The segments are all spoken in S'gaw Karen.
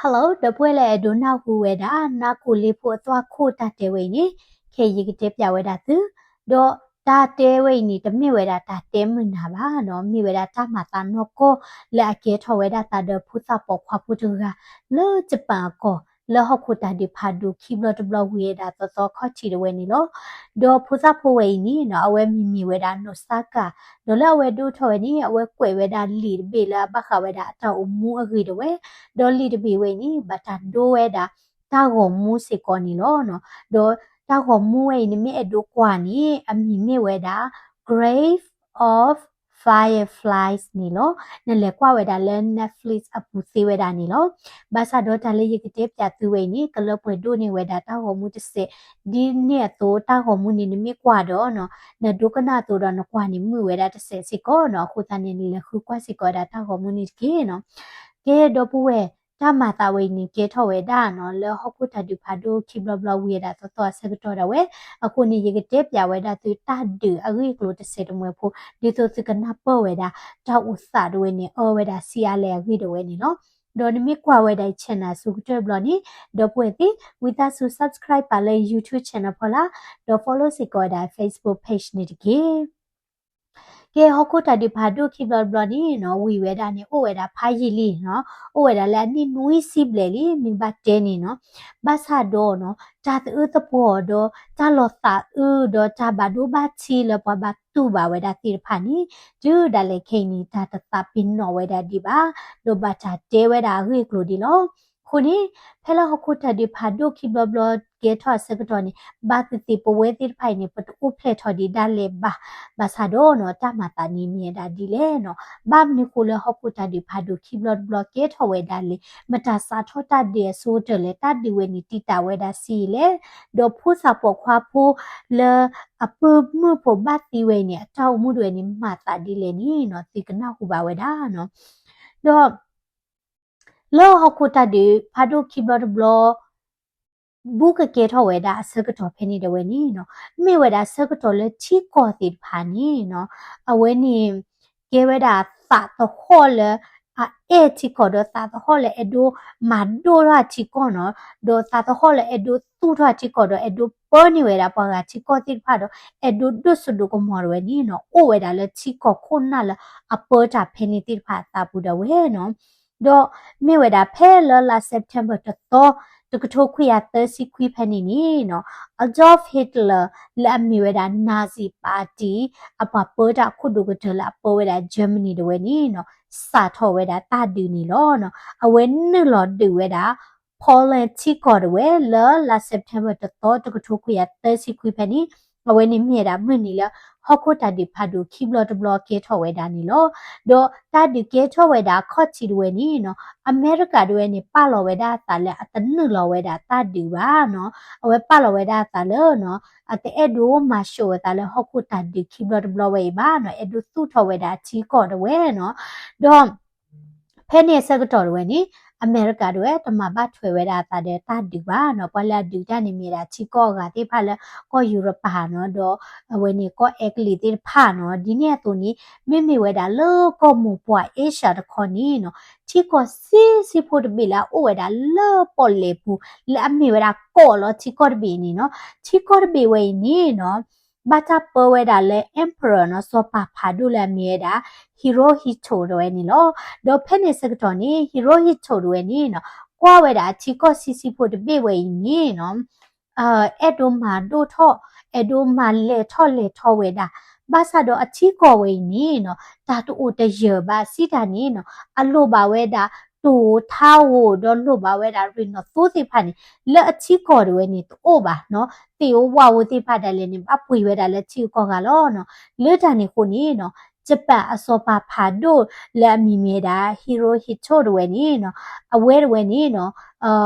Hello ဒီပုၢ်ဝဲၢ်လၢအဲၣ်ဒိးနၢ်ဟူဝဲဒၣ် နၢ်ကိၣ်လ့ဖိအသွၣ်ခိၣ်တၢ်တဲဝဲအံၤန့ၣ် ခဲအံၤယကတဲပၠးဝဲဒၣ်သု, ဒီးတၢ်တဲဝဲအံၤန့ၣ် တမ့ၢ်ဝဲဒၣ်တၢ်တဲမုာ်နၤဘၣ်နီၤ, မ့ၢ်ဝဲဒၣ်တၢ်မၤသးနီၢ်ကီၢ်လၢအကဲထီၣ်ဝဲဒၣ်သးဒီးဖိသၣ်ပိာ်ခွါဖိတဂၤ လၢ Japan အကီၢ် လၢဟီၣ်ခိၣ်တၢ်ဒုးဖးဒိၣ်ခံဘျီတဘျီဝံၤဝဲဒၣ်သီသီခီၣ်ထံးတဝဲန့ၣ်လီၤ. ဒီးဖိသၣ်ဖိဝဲအံၤန့ၣ်နီၤ အဝဲမံၤမ့ၢ်ဝဲဒၣ် Nosaka, ဒီးလၢအဝဲဒိၣ်ထီၣ်ဝဲန့ၣ် အဝဲကွဲးဝဲဒၣ်လံာ်တဘ့ၣ်လၢအဘၣ်ဃးဝဲဒၣ်အတၢ်အိၣ်မူအဂ့ၢ်တဝဲ, ဒီးလံာ်တဘ့ၣ်ဝဲအံၤန့ၣ် ဘၣ်တၢ်ဒိဝဲဒၣ်တၢ်ဂီၤမူစ့ၢ်ကီးန့ၣ်လီၤ. ဒီးတၢ်ဂီၤမူဝဲအံၤန့ၣ် မ့ၢ်အဲၣ်ဒိးကွၢ်န့ၣ် အမံၤမ့ၢ်ဝဲဒၣ် Grave of Fireflies န့ၣ်လီၤ. နလဲၤကွၢ်ဝဲဒၣ်လၢ Netflix အပူၤသ့ဝဲဒၣ်န့ၣ်လီၤ. ဘၣ်ဆၣ်ဒီးတၢ်လၢယကတဲပၠးသုဝဲအံၤန့ၣ် ကလၢပှဲၤဒိၣ်န့ၢ်ဝဲဒၣ်တၢ်ဂီၤမူတစဲး, ဒ်န့ၣ်အသိးတၢ်ဂီၤမူန့ၣ် နမ့ၢ်ကွၢ်ဒီးနီၤ နဒိကနၣ်အသိးဒီးနကွၢ်န့ၣ် မုာ်ဝဲဒၣ်တစဲးစ့ၢ်ကီးနီၤ, အဃိသတးန့ၣ် နလဲၤဃုကွၢ်စ့ၢ်ကီးဝဲဒၣ်တၢ်ဂီၤမူန့ၣ်တက့ၢ်နီၤ. ကဲဒီပုၢ်ဝဲၢ်, တၢ်မၤသးဝဲအံၤန့ၣ် ကဲထီၣ်ဝဲဒၣ်နီၤ လၢဟီၣ်ခိၣ်တၢ်ဒုးဖးဒိၣ်ခံဘျီဘျီဝံၤဝဲဒၣ်သီသီအဆၢကတီၢ်ဒၣ်ဝဲ, အဃိန့ၣ် ယကတဲပၠးဝဲဒၣ်သုတၢ်ဒုးအဂ့ၢ်အကျိၤတစဲးတမှဲၤဖိ ဒ်သိးသုကနၢ်ပၢၢ်ဝဲဒၣ် တၢ်အိၣ်သးတဝဲန့ၣ် အၢဝဲဒၣ်ဆံးအါလဲၣ်အဂ့ၢ်တဝဲန့ၣ်လီၤ. ဒီးနမ့ၢ်ကွၢ်ဝဲဒၣ်အံၤ channel အဆိကတၢၢ်တဘျီန့ၣ် ဒီပုၢ်ဝဲၢ်သ့ၣ် ဝံသးစူၤ subscribe ပာ်လၢ YouTube channel ဖီလာ်, ဒီး follow စ့ၢ်ကီးဝဲဒၣ် Facebook page န့ၣ်တက့ၢ်. ကဲဟီၣ်ခိၣ်တၢ်ဒုးဖးဒိၣ်ခံဘျီတဘျီန့ၣ်နီၤ ဝံၤဝဲဒၣ်န့ၣ် အိၣ်ဝဲဒၣ်ဖးယံာ်လံနီၤ, အိၣ်ဝဲဒၣ်လၢအနံၣ်နွံဆံဘျဲၣ်လံ မ့ၢ်ဘၣ်တဲန့ၣ်နီၤ. ဘၣ်ဆၣ်ဒီးနီၤ တၢ်သအုးသပှီၤဒီးတၢ်လီၤသးအုးဒီးတၢ်ဘၣ်ဒိဘၣ်ထံးလၢပှၤဘၣ်တူၢ်ဘၣ်ဝဲဒၣ်သ့ၣ်တဖၣ်န့ၣ် တုၤဒၣ်လဲာ်ခဲအံၤန့ၣ် တၢ်တသးပ့ၤနီၣ်ဝဲဒၣ်ဒံးဘၣ်, ဒီးဘၣ်တၢ်တဲဝဲဒၣ်အဂ့ၢ်အကျိၤဒံးလီၤ. အဃိန့ၣ် ဖဲလၢဟီၣ်ခိၣ်တၢ်ဒုးဖးဒိၣ်ခံဘျီဘျီကဲထီၣ်အဆၢကတီၢ်န့ၣ် ဘၣ်သ့ၣ်သ့ၣ်ပဝဲသ့ၣ်တဖၣ်အံၤန့ၣ် ပတအိၣ်ဖျဲၣ်ထီၣ်ဒံးဒၣ်လဲာ်ဘၣ်. ဘၣ်ဆၣ်ဒီးနီၤ တၢ်မၤသးန့ၣ်မ့ၢ်ဝဲဒၣ်ဒ်လဲၣ်နီၤ, ဘၣ်မနုၤဃိလၢဟီၣ်ခိၣ်တၢ်ဒုးဖးဒိၣ်ခံဘျီတဘျီကဲထီၣ်ဝဲဒၣ်လဲာ်, မတၤစးထီၣ်တၢ်ဒုးအဆိကတၢၢ်လဲၣ်, တၢ်ဒုးဝဲန့ၣ်တံာ်တာ်ဝဲဒၣ်ဆံးလဲၣ်, ဒီးဖိသၣ်ပိာ်ခွါဖိလၢအပုၢ်မုၣ်ဖိဘၣ်သံဝဲအံၤန့ၣ် အတၢ်အိၣ်မူတဝဲန့ၣ်မၤသးဒ်လဲၣ်န့ၣ်နီၤ သုကနၢ်ဟူဘၣ်ဝဲဒၣ်နီၤ. ဒီး လၢဟီၣ်ခိၣ်တၢ်ဒုးဖးဒိၣ်ခံဘျီတဘျီ ဘူးကကဲထီၣ်ဝဲဒၣ်အဆၢကတီၢ်ဖဲန့ၣ်ဒၣ်ဝဲန့ၣ်နီၤ, မ့ၢ်ဝဲဒၣ်ဆၢကတီၢ်လၢထံကီၢ်သ့ၣ်တဖၣ်န့ၣ်နီၤ, အဝဲန့ၣ် ကဲဝဲဒၣ်သးသဟီၣ်လၢ အအဲၣ်ထံကီၢ်ဒီးသးသဟီၣ်လၢအဲၣ်ဒိးမၤဒိၣ်ထီၣ်ထံကီၢ်နီၤ, ဒီးသးသဟီၣ်လၢအဲၣ်ဒိးသူၣ်ထီၣ်ထံကီၢ်ဒီးအဲၣ်ဒိးပၢန့ၢ်ဝဲဒၣ်ပှၤဂၤထံကီၢ်သ့ၣ်တဖၣ်ဒီး အဲၣ်ဒိးဒိၣ်စိဒိၣ်ကမီၤတဝဲန့ၣ်နီၤ, အိၣ်ဝဲဒၣ်လၢထံကီၢ်ခိၣ်နၢ်လၢအပၢတၢ်ဖဲန့ၣ်သ့ၣ်တဖၣ်အသးပူၤဒၣ်ဝဲနီၤ. ဒီးမ့ၢ်ဝဲဒၣ်ဖဲလၢလါ September တသီ တကထိခွံကယၤသၢဆံခွံဖဲန့ၣ်န့ၣ်နီၤ, Adolf Hitler လၢအမ့ၢ်ဝဲဒၣ် Nazi party အပှၤပၢတၢ်အခိၣ်ဒိၣ်ကတၢၢ်လၢအပၢဝဲဒၣ် Germany တဝဲန့ၣ်နီၤ, စးထီၣ်ဝဲဒၣ်တၢ်ဒုးန့ၣ်လီၤနီၤ. အဝဲနုာ်လီၤဒုးဝဲဒၣ် Poland ထံကီၢ်တဝဲလၢလါ September တသီ တကထိခွံကယၤသၢဆံခွံဖဲန့ၣ်, အဝဲန့ၣ်မ့ၢ်ဝဲဒၣ်မုၢ်နံၤလၢ ဟီၣ်ခိၣ်တၢ်ဒုးဖးဒိၣ်ခံဘျီတဘျီကဲထီၣ်ဝဲဒၣ်န့ၣ်လီၤ. ဒီးတၢ်ဒုးကဲထီၣ်ဝဲဒၣ်အခီၣ်ထံးတဝဲန့ၣ်နီၤ, အမဲရကၤတဝဲန့ၣ် ပာ်လီၤဝဲဒၣ်အသးလၢအတနုာ်လီၤဝဲဒၣ်တၢ်ဒုးဘၣ်နီၤ. အဝဲပာ်လီၤဝဲဒၣ်အသးလၢနီၤ, အတအဲၣ်ဒိးမၤၡိးအသးလၢဟီၣ်ခိၣ်တၢ်ဒုးခံဘျီတဘျီဝဲအံၤဘၣ်နီၤ, အဲၣ်ဒိးသူၣ်ထီၣ်ဝဲဒၣ်အထံကီၢ်တဝဲနီၤ. ဒီး ဖဲန့ၣ်အဆၢကတီၢ်တဝဲန့ၣ် အမဲရကၤတဝဲတမၤဘၣ်ထွဲဝဲဒၣ်အသးဒီးတၢ်ဒုးဘၣ်နီၤ. ပှၤလၢအဒုးတၢ်န့ၣ်မ့ၢ်ဝဲဒၣ်ထံကီၢ်အဂၤသ့ၣ်တဖၣ်လၢကီၢ်ယူရပၤနီၤ, ဒီးအဝဲန့ၣ်ကီၢ်အဲကလံးသ့ၣ်တဖၣ်နီၤ. ဒ်န့ၣ်အသိးန့ၣ် မ့မ့ၢ်ဝဲဒၣ်လၢကီၢ်မိၢ်ပှၢ်အ့ရှၢၣ်တခီန့ၣ်နီၤ, ထံကီၢ်ဆံးဆံးဖိတဘ့ၣ်လၢအအိၣ်ဝဲဒၣ်လၢပီၣ်လဲၣ်ပူၤ လၢအမ့ၢ်ဝဲဒၣ်ကိးလီၤထံကီၢ်တဘ့ၣ်န့ၣ်နီၤ, ထံကီၢ်တဘ့ၣ်ဝဲအံၤန့ၣ်နီၤ ဘၣ်တၢ်ပၢဝဲဒၣ်လၢ emperor နီၤ, စီၤပၤဖးဒိၣ်လၢအမ့ၢ်ဝဲဒၣ် Hirohito တဝဲန့ၣ်လီၤ. ဒီးဖဲန့ၣ်ဆၢကတီၢ်န့ၣ် Hirohito တဝဲန့ၣ်နီၤ ကွၢ်ဝဲဒၣ်အထံကီၢ်ဆံးဆံးဖိတဘ့ၣ်ဝဲအံၤန့ၣ်နီၤ အဲၣ်ဒိးမၤဒိၣ်ထီၣ် အဲၣ်ဒိးမၤလဲၤထီၣ်လဲၤထီဝဲဒၣ်, ဘၣ်ဆၣ်ဒီးအထံကီၢ်ဝဲအံၤန့ၣ်နီၤ တၢ်တအိၣ်တယၢၢ်ဘၣ်စံးတၢ်န့ၣ်နီၤ အလိၣ်ဘၣ်ဝဲဒၣ် တိၢ်ဧိၤထါဧိၤ ဒီးလိၣ်ဘၣ်ဝဲဒၣ်ရ့ၣ်နီၣ်သိသ့ၣ်တဖၣ်န့ၣ် လၢအထံကီၢ်တဝဲန့ၣ်တအိၣ်ဘၣ်နီၤ, သ့ၣ်ဧိၤဝၣ်ဧိၤသ့ၣ်တဖၣ်ဒၣ်လဲာ်န့ၣ် ဘၣ်ပှ့ၤဝဲဒၣ်လၢထံဂုၤကီၢ်ဂၤလီၤနီၤ. လၢတၢ်န့ၣ်အဃိန့ၣ်နီၤ Japan အစီၤပၤဖးဒိၣ်လၢအမံၤမ့ၢ်ဝဲဒၣ် Hirohito တဝဲန့ၣ်နီၤ အဝဲတဝဲန့ၣ်နီၤ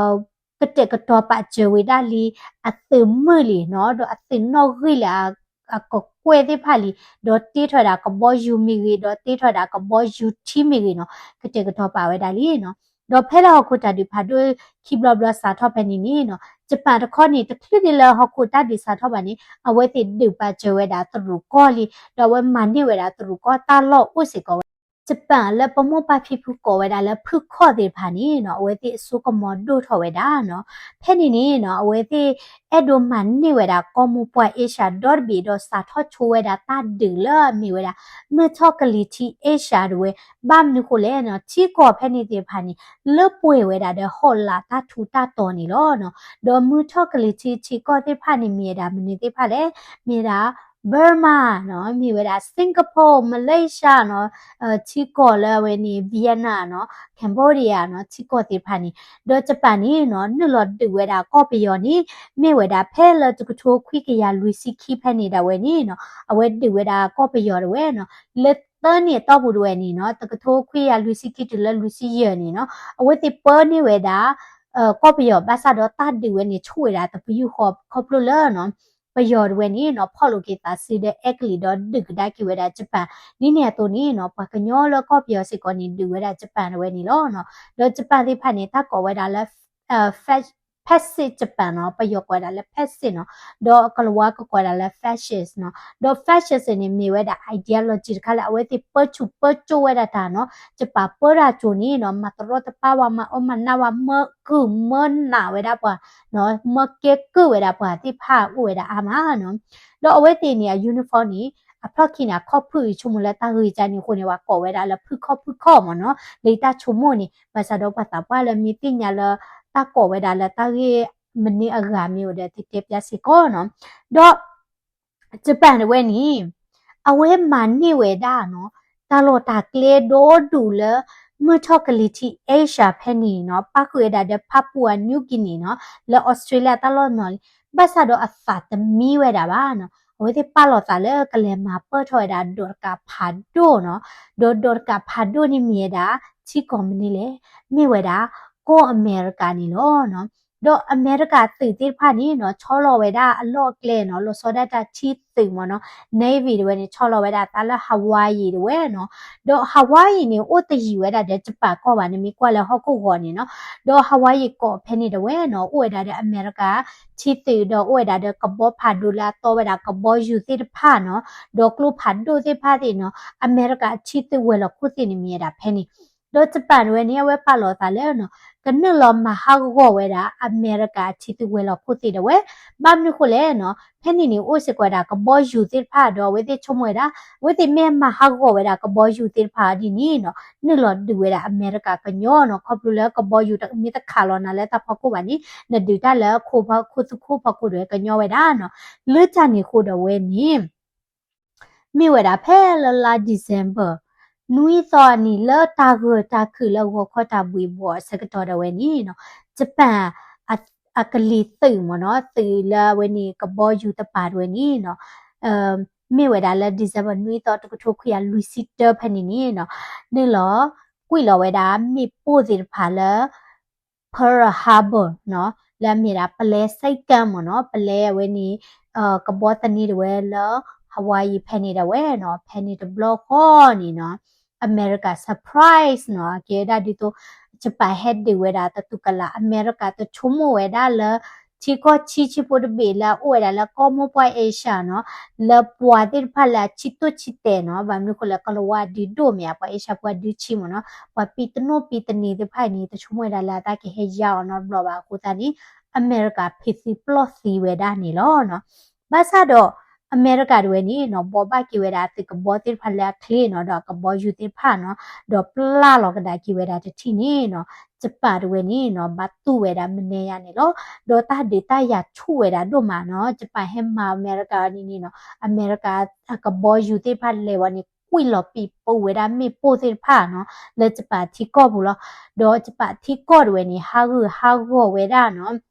ကတဲာ်ကတီၤပာ်စၢၤဝဲဒၣ်လံ အသုးမုၢ်လံနီၤ ဒီးအသုးနီၣ်ဂံၢ်လၢအ အကကွဲၢ်သ့ၣ်တဖၣ်လံ, ဒီးတ့ထီၣ်ဝဲဒၣ်ကဘီယူၤမ့ၢ်ဂ့ၤ, ဒီးတ့ထီၣ်ဝဲဒၣ်ကဘီယူၤထံမ့ၢ်ဂ့ၤနီၤ, ကတဲာ်ကတီၤပာ်ဝဲဒၣ်လံနီၤ. ဒီးဖဲလၢဟီၣ်ခိၣ်တၢ်ဒုးဖးဒိၣ်ခံဘျီဘျီစးထီၣ်ဖဲန့ၣ်န့ၣ်နီၤ, Japan တခီန့ၣ် တချုးဒံးလၢဟီၣ်ခိၣ်တၢ်ဒုးစးထီၣ်ဘၣ်န့ၣ် အဝဲသ့ၣ်ဒုးပာ်စၢၤဝဲဒၣ်တရူးကီၢ်လံ, ဒီးအဝဲမၤန့ၢ်ဝဲဒၣ်တရူးကီၢ်တၢ်လီၢ်အိၣ်စ့ၢ်ကီးဝဲ Japan လၢပမိၢ်ပၢ်ဖံဖုကိးဝဲဒၣ်လၢဖုၣ်ခီၣ်သ့ၣ်တဖၣ်န့ၣ်နီၤ အဝဲသ့ၣ်အစိကမီၤဒိၣ်ထီၣ်ဝဲဒၣ်နီၤ. ဖဲန့ၣ်န့ၣ်နီၤ အဝဲသ့ၣ်အဲၣ်ဒိးမၤန့ၢ်ဝဲဒၣ်ကီၢ်မိၢ်ပှၢ် Asia ဒီတဘ့ၣ်ဒီးစးထီၣ်ဆိဝဲဒၣ်တၢ်ဒုးလၢအမ့ၢ်ဝဲဒၣ် မုၢ်ထီၣ်ကလံၤထံး Asia တဝဲ ဘၣ်မနုၤဃိလဲၣ်နီၤ ထံကီၢ်ဖဲန့ၣ်သ့ၣ်တဖၣ်န့ၣ် လၢပှဲၤဝဲဒၣ်ဒီးဟီၣ်လာ်တၢ်ထူးတၢ်တီၤန့ၣ်လီၤနီၤ. ဒီးမုၢ်ထီၣ်ကလံၤထံးထံကီၢ်သ့ၣ်တဖၣ်န့ၣ် မ့ၢ်ဝဲဒၣ်မနုၤသ့ၣ်တဖၣ်လဲၣ်, မ့ၢ်ဝဲဒၣ် Burma နီၤ, မ့ၢ်ဝဲဒၣ် Singapore, Malaysia နီၤ, ထံကီၢ်လၢအဝဲန့ၣ် Vietnam နီၤ, Cambodia နီၤ, ထံကီၢ်သ့ၣ်တဖၣ်န့ၣ်, ဒီး Japan န့ၣ်နီၤ နုာ်လီၤဒုးဝဲဒၣ်ကီၢ်ပယီၤန့ၣ် မ့ၢ်ဝဲဒၣ်ဖဲလၢတကထိခွံကယၤလွံၢ်ဆံခံဖဲန့ၣ်ဒၣ်ဝဲန့ၣ်နီၤ အဝဲဒုးဝဲဒၣ်ကီၢ်ပယီၤတဝဲနီၤ, လၢသၢနံၣ်အတီၢ်ပူၤတဝဲန့ၣ်နီၤ တကထိခွံကယၤလွံၢ်ဆံခံတုၤလၢလွံၢ်ဆံယဲၢ်န့ၣ်နီၤ အဝဲသ့ၣ်ပၢန့ၢ်ဝဲဒၣ် ကီၢ်ပယီၤ ဘၣ်ဆၣ်ဒီးတၢ်ဒုးဝဲန့ၣ် ဆိၣ်ဝဲဒၣ်တပယူာ်ဃီ ခီဖျိလၢနီၤ ပယီၤတဝဲန့ၣ်နီၤ ဖီၣ်လိာ်က့ၤသးစုဒီးအဲကလံးဒီးဒုးကဒါက့ၤဝဲဒၣ် Japan ဒ်န့ၣ်အသိးန့ၣ်နီၤ ပှၤကညီလၢကီၢ်ပယီၤစ့ၢ်ကီးန့ၣ် ဒုးဝဲဒၣ် Japan တဝဲန့ၣ်လီၤနီၤ. ဒီး Japan သ့ၣ်တဖၣ်န့ၣ် တၢ်ကိးဝဲဒၣ်လၢ ဖက်ဆစ် Japan နီၤ, ပယီၤကိးဝဲဒၣ်လၢ ဖက်ဆစ် နီၤ, ဒီးကလၤဝါကကိးဝဲဒၣ်လၢ fascist နီၤ. ဒီး fascist န့ၣ် မ့ၢ်ဝဲဒၣ် ideology တခါလၢအဝဲသ့ၣ်ပၢဆူၣ်ပၢစိးဝဲဒၣ်တၢ်နီၤ, ကပာ်ပၢတၢ်ကၠိန့ၣ်နီၤ မၤတရီတပါဝဲ မၤအၢမၤနးဝဲ မၢကုၢ်မၢနးဝဲဒၣ်ပှၤနီၤ, မၢကဲကုၢ်ဝဲဒၣ်ပှၤသ့ၣ်တဖၣ်အိၣ်ဝဲဒၣ်အါမးနီၤ. ဒီးအဝဲသ့ၣ်န့ၣ် အ uniform န့ၣ် အဖျီၣ်ခံန့ၣ် အခီၣ်ဖုၣ်အံၤဆိကမိၣ်လၢတၢ်ဂ့ၢ်ကါန့ၣ်အဃိန့ၣ် ပှၤကိးဝဲဒၣ်လၢဖုၣ်ခီၣ်ဖုၣ်ခီၣ်မ့ၢ်နီၤ, လၢတၢ်ဆိကမိၣ်န့ၣ် ဘၣ်ဆၣ်ဒီးပှၤသးပှၢ်လၢမ့ၢ်သ့ၣ်ညါလၢ တၢ်ကိးဝဲဒၣ်လၢတၢ်ဂ့ၢ်မနုၤအဂၤမ့ၢ်အိၣ်ဒီး သုတဲပျါစ့ၢ်ကီးနီၤ. ဒီး Japan တဝဲန့ၣ် အဝဲမၤန့ၢ်ဝဲဒၣ်နီၤ တၢ်လီၢ်တၢ်ကျဲဒီဒူၣ်လၢ မုၢ်ထီၣ်ကလံၤထံး Asia ဖဲန့ၣ်နီၤ ပၣ်ဃုာ်ဝဲဒၣ်ဒီး Papua New Guinea နီၤ လၢ Australia တၢ်လီၢ်နီၤလံ, ဘၣ်ဆၣ်ဒီးအသးတမံဝဲဒၣ်ဘၣ်နီၤ, အဝဲသ့ၣ်ပာ်လီၤသးလၢကလဲၤမၤပၢၢ်ထီၣ်ဝဲဒၣ်ဒိးတကးဖးဒိၣ်နီၤ, ဒီးဒိးတကးဖးဒိၣ်န့ၣ်မ့ၢ်ဝဲဒၣ် ထံကီၢ်မနုၤလဲၣ်, မ့ၢ်ဝဲဒၣ် ကီၢ်အမဲရကၤန့ၣ်လီၤနီၤ. ဒီးအမဲရကၤသုးသ့ၣ်တဖၣ်န့ၣ်နီၤ ဆီလီၤဝဲဒၣ်အလီၢ်အကျဲနီၤ လီၤဆီဒၣ်တၢ်ထံသုးမ့ၢ်နီၤ Navy တဝဲန့ၣ် ဆီလီၤဝဲဒၣ်အသးလၢ Hawaii တဝဲနီၤ. ဒီး Hawaii န့ၣ် အိၣ်တယံၤဝဲဒၣ်ဒီး Japan ကီၢ်ဘၣ်န့ၣ် မ့ၢ်ကွၢ်လၢဟီၣ်ခိၣ်ဂီၤန့ၣ်နီၤ. ဒီး Hawaii ကီၢ်ဖဲန့ၣ်တဝဲနီၤ အိၣ်ဝဲဒၣ်ဒီးအမဲရကၤထံသုး ဒီးအိၣ်ဝဲဒၣ်ဒီးကဘီဖးဒိၣ်လၢအတီဝဲဒၣ်ကဘီယူၤသ့ၣ်တဖၣ်နီၤ ဒီးကျိဖးဒိၣ်သ့ၣ်တဖၣ်သ့ၣ်နီၤ အမဲရကၤထံသုးဝဲၤလီၢ်ခိၣ်သ့ၣ်န့ၣ်မ့ၢ်ဝဲဒၣ်ဖဲန့ၣ် ဒီး Japan တဝဲန့ၣ် အဝဲပာ်လီၤသးလၢနီၤ ကနုာ်လီၤမၤဟးဂီၤဝဲဒၣ် အမဲရကၤထံသုးဝဲၤလီၢ်ခိၣ်သ့ၣ်တဝဲ, ဘၣ်မနုၤဃိလဲၣ်နီၤ ဖဲန့ၣ်န့ၣ် အိၣ်စ့ၢ်ကီးဝဲဒၣ်ကဘီယူၤသ့ၣ်တဖၣ်ဒီး အဝဲသ့ၣ်ဆိကမိၣ်ဝဲဒၣ် အဝဲသ့ၣ်မ့ၢ်မၤဟးဂီၤဝဲဒၣ်ကဘီယူၤသ့ၣ်တဖၣ်ဒ်န့ၣ်နီၤ နုာ်လီၤဒုးဝဲဒၣ်အမဲရကၤကညီနီၤ ခီဖျိလၢကဘီယူၤမ့ၢ်တခးလီၤနၤလၢတၢ်ဖီခိၣ်ဘၣ်န့ၣ် နဒုးတၢ်လၢခိၣ်ဖီခိၣ်သူခိၣ်ဖီခိၣ်တဝဲကညီဝဲဒၣ်နီၤ လၢတၢ်န့ၣ်အဃိဒီးဝဲန့ၣ် မ့ၢ်ဝဲဒၣ်ဖဲလၢလါ December နွံသီအနံၤလၢတၢ်ဂၢၢ်တၢ်ခုၣ်လၢဂီၤခီတၢ်ဘှံးဘှီးအဆၢကတီၢ်ဒၣ်ဝဲန့ၣ်နီၤ Japan အ အကလံၤသုးမ့ၢ်နီၤ သုးလၢအဝဲန့ၣ်ကဘီယူၤတပၤတဝဲန့ၣ်နီၤ မ့ၢ်ဝဲဒၣ်လၢ December နွံသီတကထိခွံကယၤလွံၢ်ဆံတၢဖဲန့ၣ်န့ၣ်နီၤ နုာ်လီၤကွံာ်လီၤဝဲဒၣ်မ့ၣ်ပိၢ်သ့ၣ်တဖၣ်လၢ Pearl Harbor နီၤ လၢအမ့ၢ်ဒၣ်ပလဲဆိပ်ကမ်းမ့ၢ်နီၤ ပလဲအဝဲန့ၣ် ကဘီသန့တဝဲလၢ Hawaii ဖဲန့ၣ်ဒၣ်ဝဲနီၤ ဖဲန့ၣ်တဘျီဃီန့ၣ်နီၤ အမဲရကၤ surprise နီၤ အကဲဝဲဒၣ်ဒ်သိး Japan ဟဲဒုးဝဲဒၣ်တတူၢ်ကလာ် အမဲရကၤတဆိကမိၣ်ဝဲဒၣ်လၢ ထံကီၢ်ဆံဆံဖိတဘ့ၣ်လၢအအိၣ်ဝဲဒၣ်လၢကီၢ်မိၢ်ပှၢ် Asia နီၤ လၢပှၤသ့ၣ်တဖၣ်လၢအဆံးတိၢ်ဆံးတဲာ်နီၤ ဘၣ်မနုၤဃိလၢကလၤဝါဒုးဒိၣ်မ့ၢ်ဧါ ပှၤ Asia ပှၤဒုးဆံးမ့ၢ်နီၤ ပှၤပံးတနိၣ်ပံးတနံၤသ့ၣ်တဖၣ်အံၤန့ၣ် တဆိကမိၣ်ဝဲဒၣ်လၢအတၢ်ကဟဲယါအီၤနီတဘျီဘၣ်အဃိသတးန့ၣ် အမဲရကၤဖံးသံပျီၢ်သံဝဲဒၣ်န့ၣ်လီၤနီၤ ဘၣ်ဆၣ်ဒီး အမဲရကၤတဝဲန့ၣ်နီၤ ဘိးဘၣ်က့ၤဝဲဒၣ်အသုးကဘီသ့ၣ်တဖၣ်လၢအချ့နီၤ ဒီးအကဘီယူၤသ့ၣ်တဖၣ်နီၤ ဒီးပျၢ်လီၤကဒါက့ၤဝဲဒၣ်တထံၣ်န့ၣ်နီၤ Japan တဝဲန့ၣ်နီၤ ဘၣ်တူၢ်ဝဲဒၣ်မနုၤယါန့ၣ်လီၤ ဒီးတၢ်ဒုးတၢ်ယၤဆူၣ်ဝဲဒၣ်ဒိၣ်မးနီၤ Japan ဟဲမၤအမဲရကၤန့ၣ်နီၤ အမဲရကၤအကဘီယူၤသ့ၣ်တဖၣ်လဲၤဝဲန့ၣ် ကွံာ်လီၤပံာ်ပူၤဝဲဒၣ်မ့ၣ်ပိၢ်သ့ၣ်တဖၣ်နီၤ လၢ Japan ထံကီၢ်ပူၤလီၤ ဒီး Japan ထံကီၢ်တဝဲန့ၣ် ဟးဂူာ်ဟးဂီၤဝဲဒၣ်နီၤ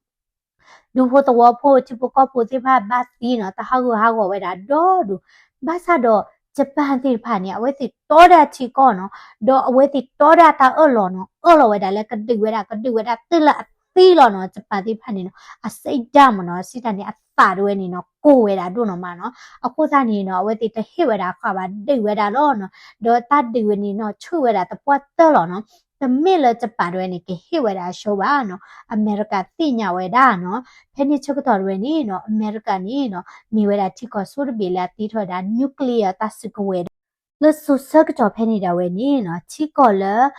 ဒူဖိသဝီဖိ ထံဖိကီၢ်ဖိသ့ၣ်တဖၣ်ဘၣ်သံနီၤ တၢ်ဟးဂူာ်ဟးဂီၤဝဲဒၣ်ဒီဒူၣ် ဘၣ်ဆၣ်ဒီး Japan သ့ၣ်တဖၣ်န့ၣ် အဝဲသ့ၣ်တီဒၣ်ထံကီၢ်နီၤ ဒီးအဝဲသ့ၣ်တီဒၣ်တၢ်အၢၣ်လီၤနီၤ အၢၣ်လီၤဝဲဒၣ်လၢကဒုးဝဲဒၣ် ကဒုးဝဲဒၣ်တုၤလၢအသံလီၤနီၤ Japan သ့ၣ်တဖၣ်န့ၣ်နီၤ အစိတ်ဓာတ်မ့ၢ်နီၤ စံးတၢ်န့ၣ် အသးတဝဲန့ၣ်နီၤ ကိၢ်ဝဲဒၣ်ဒိၣ်နီၤမးနီၤ အဃိသတးန့ၣ်နီၤ အဝဲသ့ၣ်တဟ့ၣ်ဝဲဒၣ်ဃာ်ဘၣ် ဒုးဝဲဒၣ်လီၤနီၤ ဒီးတၢ်ဒုးဝဲန့ၣ်နီၤ ဆူၣ်ဝဲဒၣ်သပှၢ်တၢၢ်လီၤနီၤ တမ့ၢ်လၢ Japan တဝဲန့ၣ် ကဟ့ၣ်ဝဲဒၣ်အဆှိဘၣ်နီၤ အမဲရကၤသ့ၣ်ညါဝဲဒၣ်နီၤ ဖဲန့ၣ်ဆၢကတီၢ်တဝဲန့ၣ်နီၤ အမဲရကၤန့ၣ်နီၤ မ့ၢ်ဝဲဒၣ်ထံကီၢ်ဆိတဘ့ၣ်လၢအတ့ထီၣ်ဝဲဒၣ် nuclear တၢ်စုကဝဲၤဒီး လၢစိၤဆၢကတီၢ်ဖဲန့ၣ်ဒၣ်ဝဲန့ၣ်နီၤ ထံကီၢ်လၢ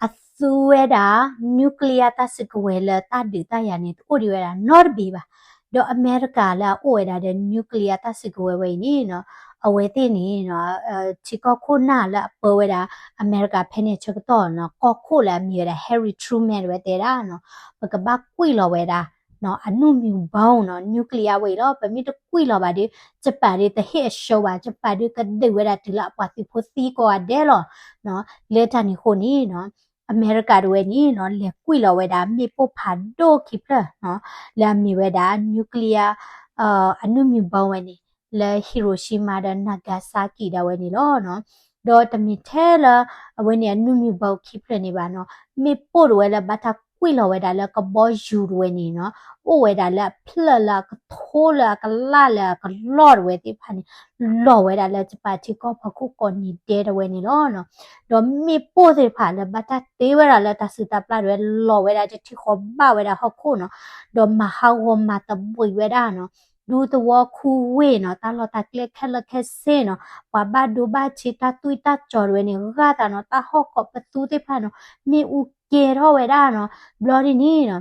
အသူဝဲဒၣ် nuclear တၢ်စုကဝဲၤလၢတၢ်ဒုးတၢ်ယၤန့ၣ် တအိၣ်ဒံးဝဲဒၣ်နီတဘ့ၣ်ဘၣ်. ဒီးအမဲရကၤလၢအအိၣ်ဝဲဒၣ်ဒီး nuclear တၢ်စုကဝဲၤဝဲအံၤန့ၣ်နီၤ အဝဲသ့ၣ်န့ၣ်နီၤ ထံကီၢ်ခိၣ်နၢ်လၢအပၢဝဲဒၣ်အမဲရကၤဖဲန့ၣ်အဆၢကတီၢ်နီၤ ကီၢ်ခိၣ်လၢအမံၤဝဲဒၣ် Harry Truman တဝဲတဲဒၣ်နီၤ ပကဘၣ်ကွံာ်လီၤဝဲဒၣ် အနုမူဘီနီၤ nuclear ဝဲအံၤလီၤ. ပမ့ၢ်တကွံာ်လီၤဘၣ်ဒီး Japan ဒုးတဟ့ၣ်အဆှၢဘၣ် Japan ဒုးကဒုးဝဲဒၣ်တုၤလၢအပှၤသုးဖိသံကိးဂၤဒဲးလီၤ. လၢတၢ်န့ၣ်အဃိန့ၣ်နီၤ အမဲရကၤတဝဲန့ၣ်နီၤ လဲၤကွံာ်လီၤဝဲဒၣ်မ့ၣ်ပိၢ်ဖးဒိၣ်ခံဖျၢၣ်နီၤ လၢအမံၤဝဲဒၣ် nuclear အနုမူဘီဝဲန့ၣ် လၢ Hiroshima ဒီး Nagasaki ဒၣ်ဝဲန့ၣ်လီၤနီၤ. ဒီးတမ့ၢ်ထဲလၢ အဝဲန့ၣ်အနုမူဘီခံဖျၢၣ်န့ၣ်ဘၣ်နီၤ မ့ၣ်ပိၢ်တဝဲလၢဘၣ်တၢ်ကွံာ်လီၤဝဲဒၣ်လၢကဘီယူၤတဝဲန့ၣ်နီၤ အိၣ်ဝဲဒၣ်လၢအဖျၢၣ်လၢအကထိလၢအကလၢ်လၢအကလီၢ်တဝဲသ့ၣ်တဖၣ်န့ၣ် လီၤဝဲဒၣ်လၢကပၤထံကီၢ်ဖီခိၣ်ကိးနံၤဒဲးတဝဲန့ၣ်လီၤနီၤ. ဒီးမ့ၣ်ပိၢ်သ့ၣ်တဖၣ်လၢဘၣ်တၢ်တ့ဝဲဒၣ်လၢတၢ်စုၣ်တၢ်ပျၢ်တဝဲ လီၤဝဲဒၣ်တထံၣ်ဃီဘၣ်ဝဲဒၣ်ဟီၣ်ခိၣ်နီၤ ဒီးမၤဟးဂီၤမၤသဘှံးဝဲဒၣ်နီၤ ဒူသဝီခူဝ့ၢ်နီၤ တၢ်လီၢ်တၢ်ကျဲခဲလၢာ်ခဲဆ့နီၤ ပှၤဘၣ်ဒိဘၣ်ထံးတၢ်သွံၣ်တၢ်စီၤတဝဲန့ၣ် ဂၢ်သးနီၤ တၢ်ဟီၣ်ကိးပသူသ့ၣ်တဖၣ်နီၤ မ့ၣ်အူကဲထီၣ်ဝဲဒၣ်နီၤ ဘျီဒ်န့ၣ်နီၤ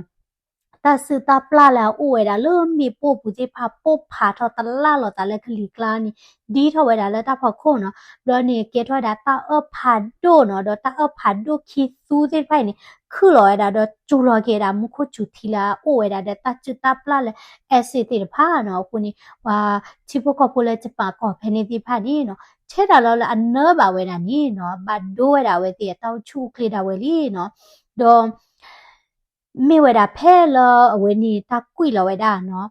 တၢ်စုၣ်တၢ်ပျၢ်လၢအအိၣ်ဝဲဒၣ်လၢမ့ၣ်ပိၢ်ပူၤသ့ၣ်တဖၣ် ပိၢ်ဖးထီၣ်တလၢ်လီၤသးလၢကလံၤကျါန့ၣ် ဒ်ထီၣ်ဝဲဒၣ်လၢတၢ်ဖီခိၣ်နီၤ ဘျီန့ၣ်ကဲထီၣ်ဝဲဒၣ်တၢ်အၢၣ်ဖးဒိၣ်နီၤ ဒီးတၢ်အၢၣ်ဖးဒိၣ်ခံသူသ့ၣ်တဖၣ်အံၤန့ၣ် ခုၣ်လီၤဝဲဒၣ်ဒီးစူၤလီၤက့ၤဝဲဒၣ်မူခိၣ်စူၤထံလၢအအိၣ်ဝဲဒၣ်ဒီးတၢ်စုၣ်တၢ်ပျၢ်လၢ acid သ့ၣ်တဖၣ်နီၤ အဃိန့ၣ် ပှၤထံဖိကီၢ်ဖိလၢ Japan ကီၢ်ဖဲန့ၣ်သ့ၣ်တဖၣ်န့ၣ်နီၤ ထဲဒၣ်လီၤလၢအနၢဘၣ်ဝဲဒၣ်န့ၣ်နီၤ ဘၣ်ဒိဝဲဒၣ်အဝဲသ့ၣ်အတၢ်အိၣ်ဆူၣ်အိၣ်ချ့ဒၣ်ဝဲလံနီၤ ဒီး မ့ၢ်ဝဲဒၣ်ဖဲလၢအဝဲန့ၣ်တၢ်ကွံာ်လီၤဝဲဒၣ်နီၤ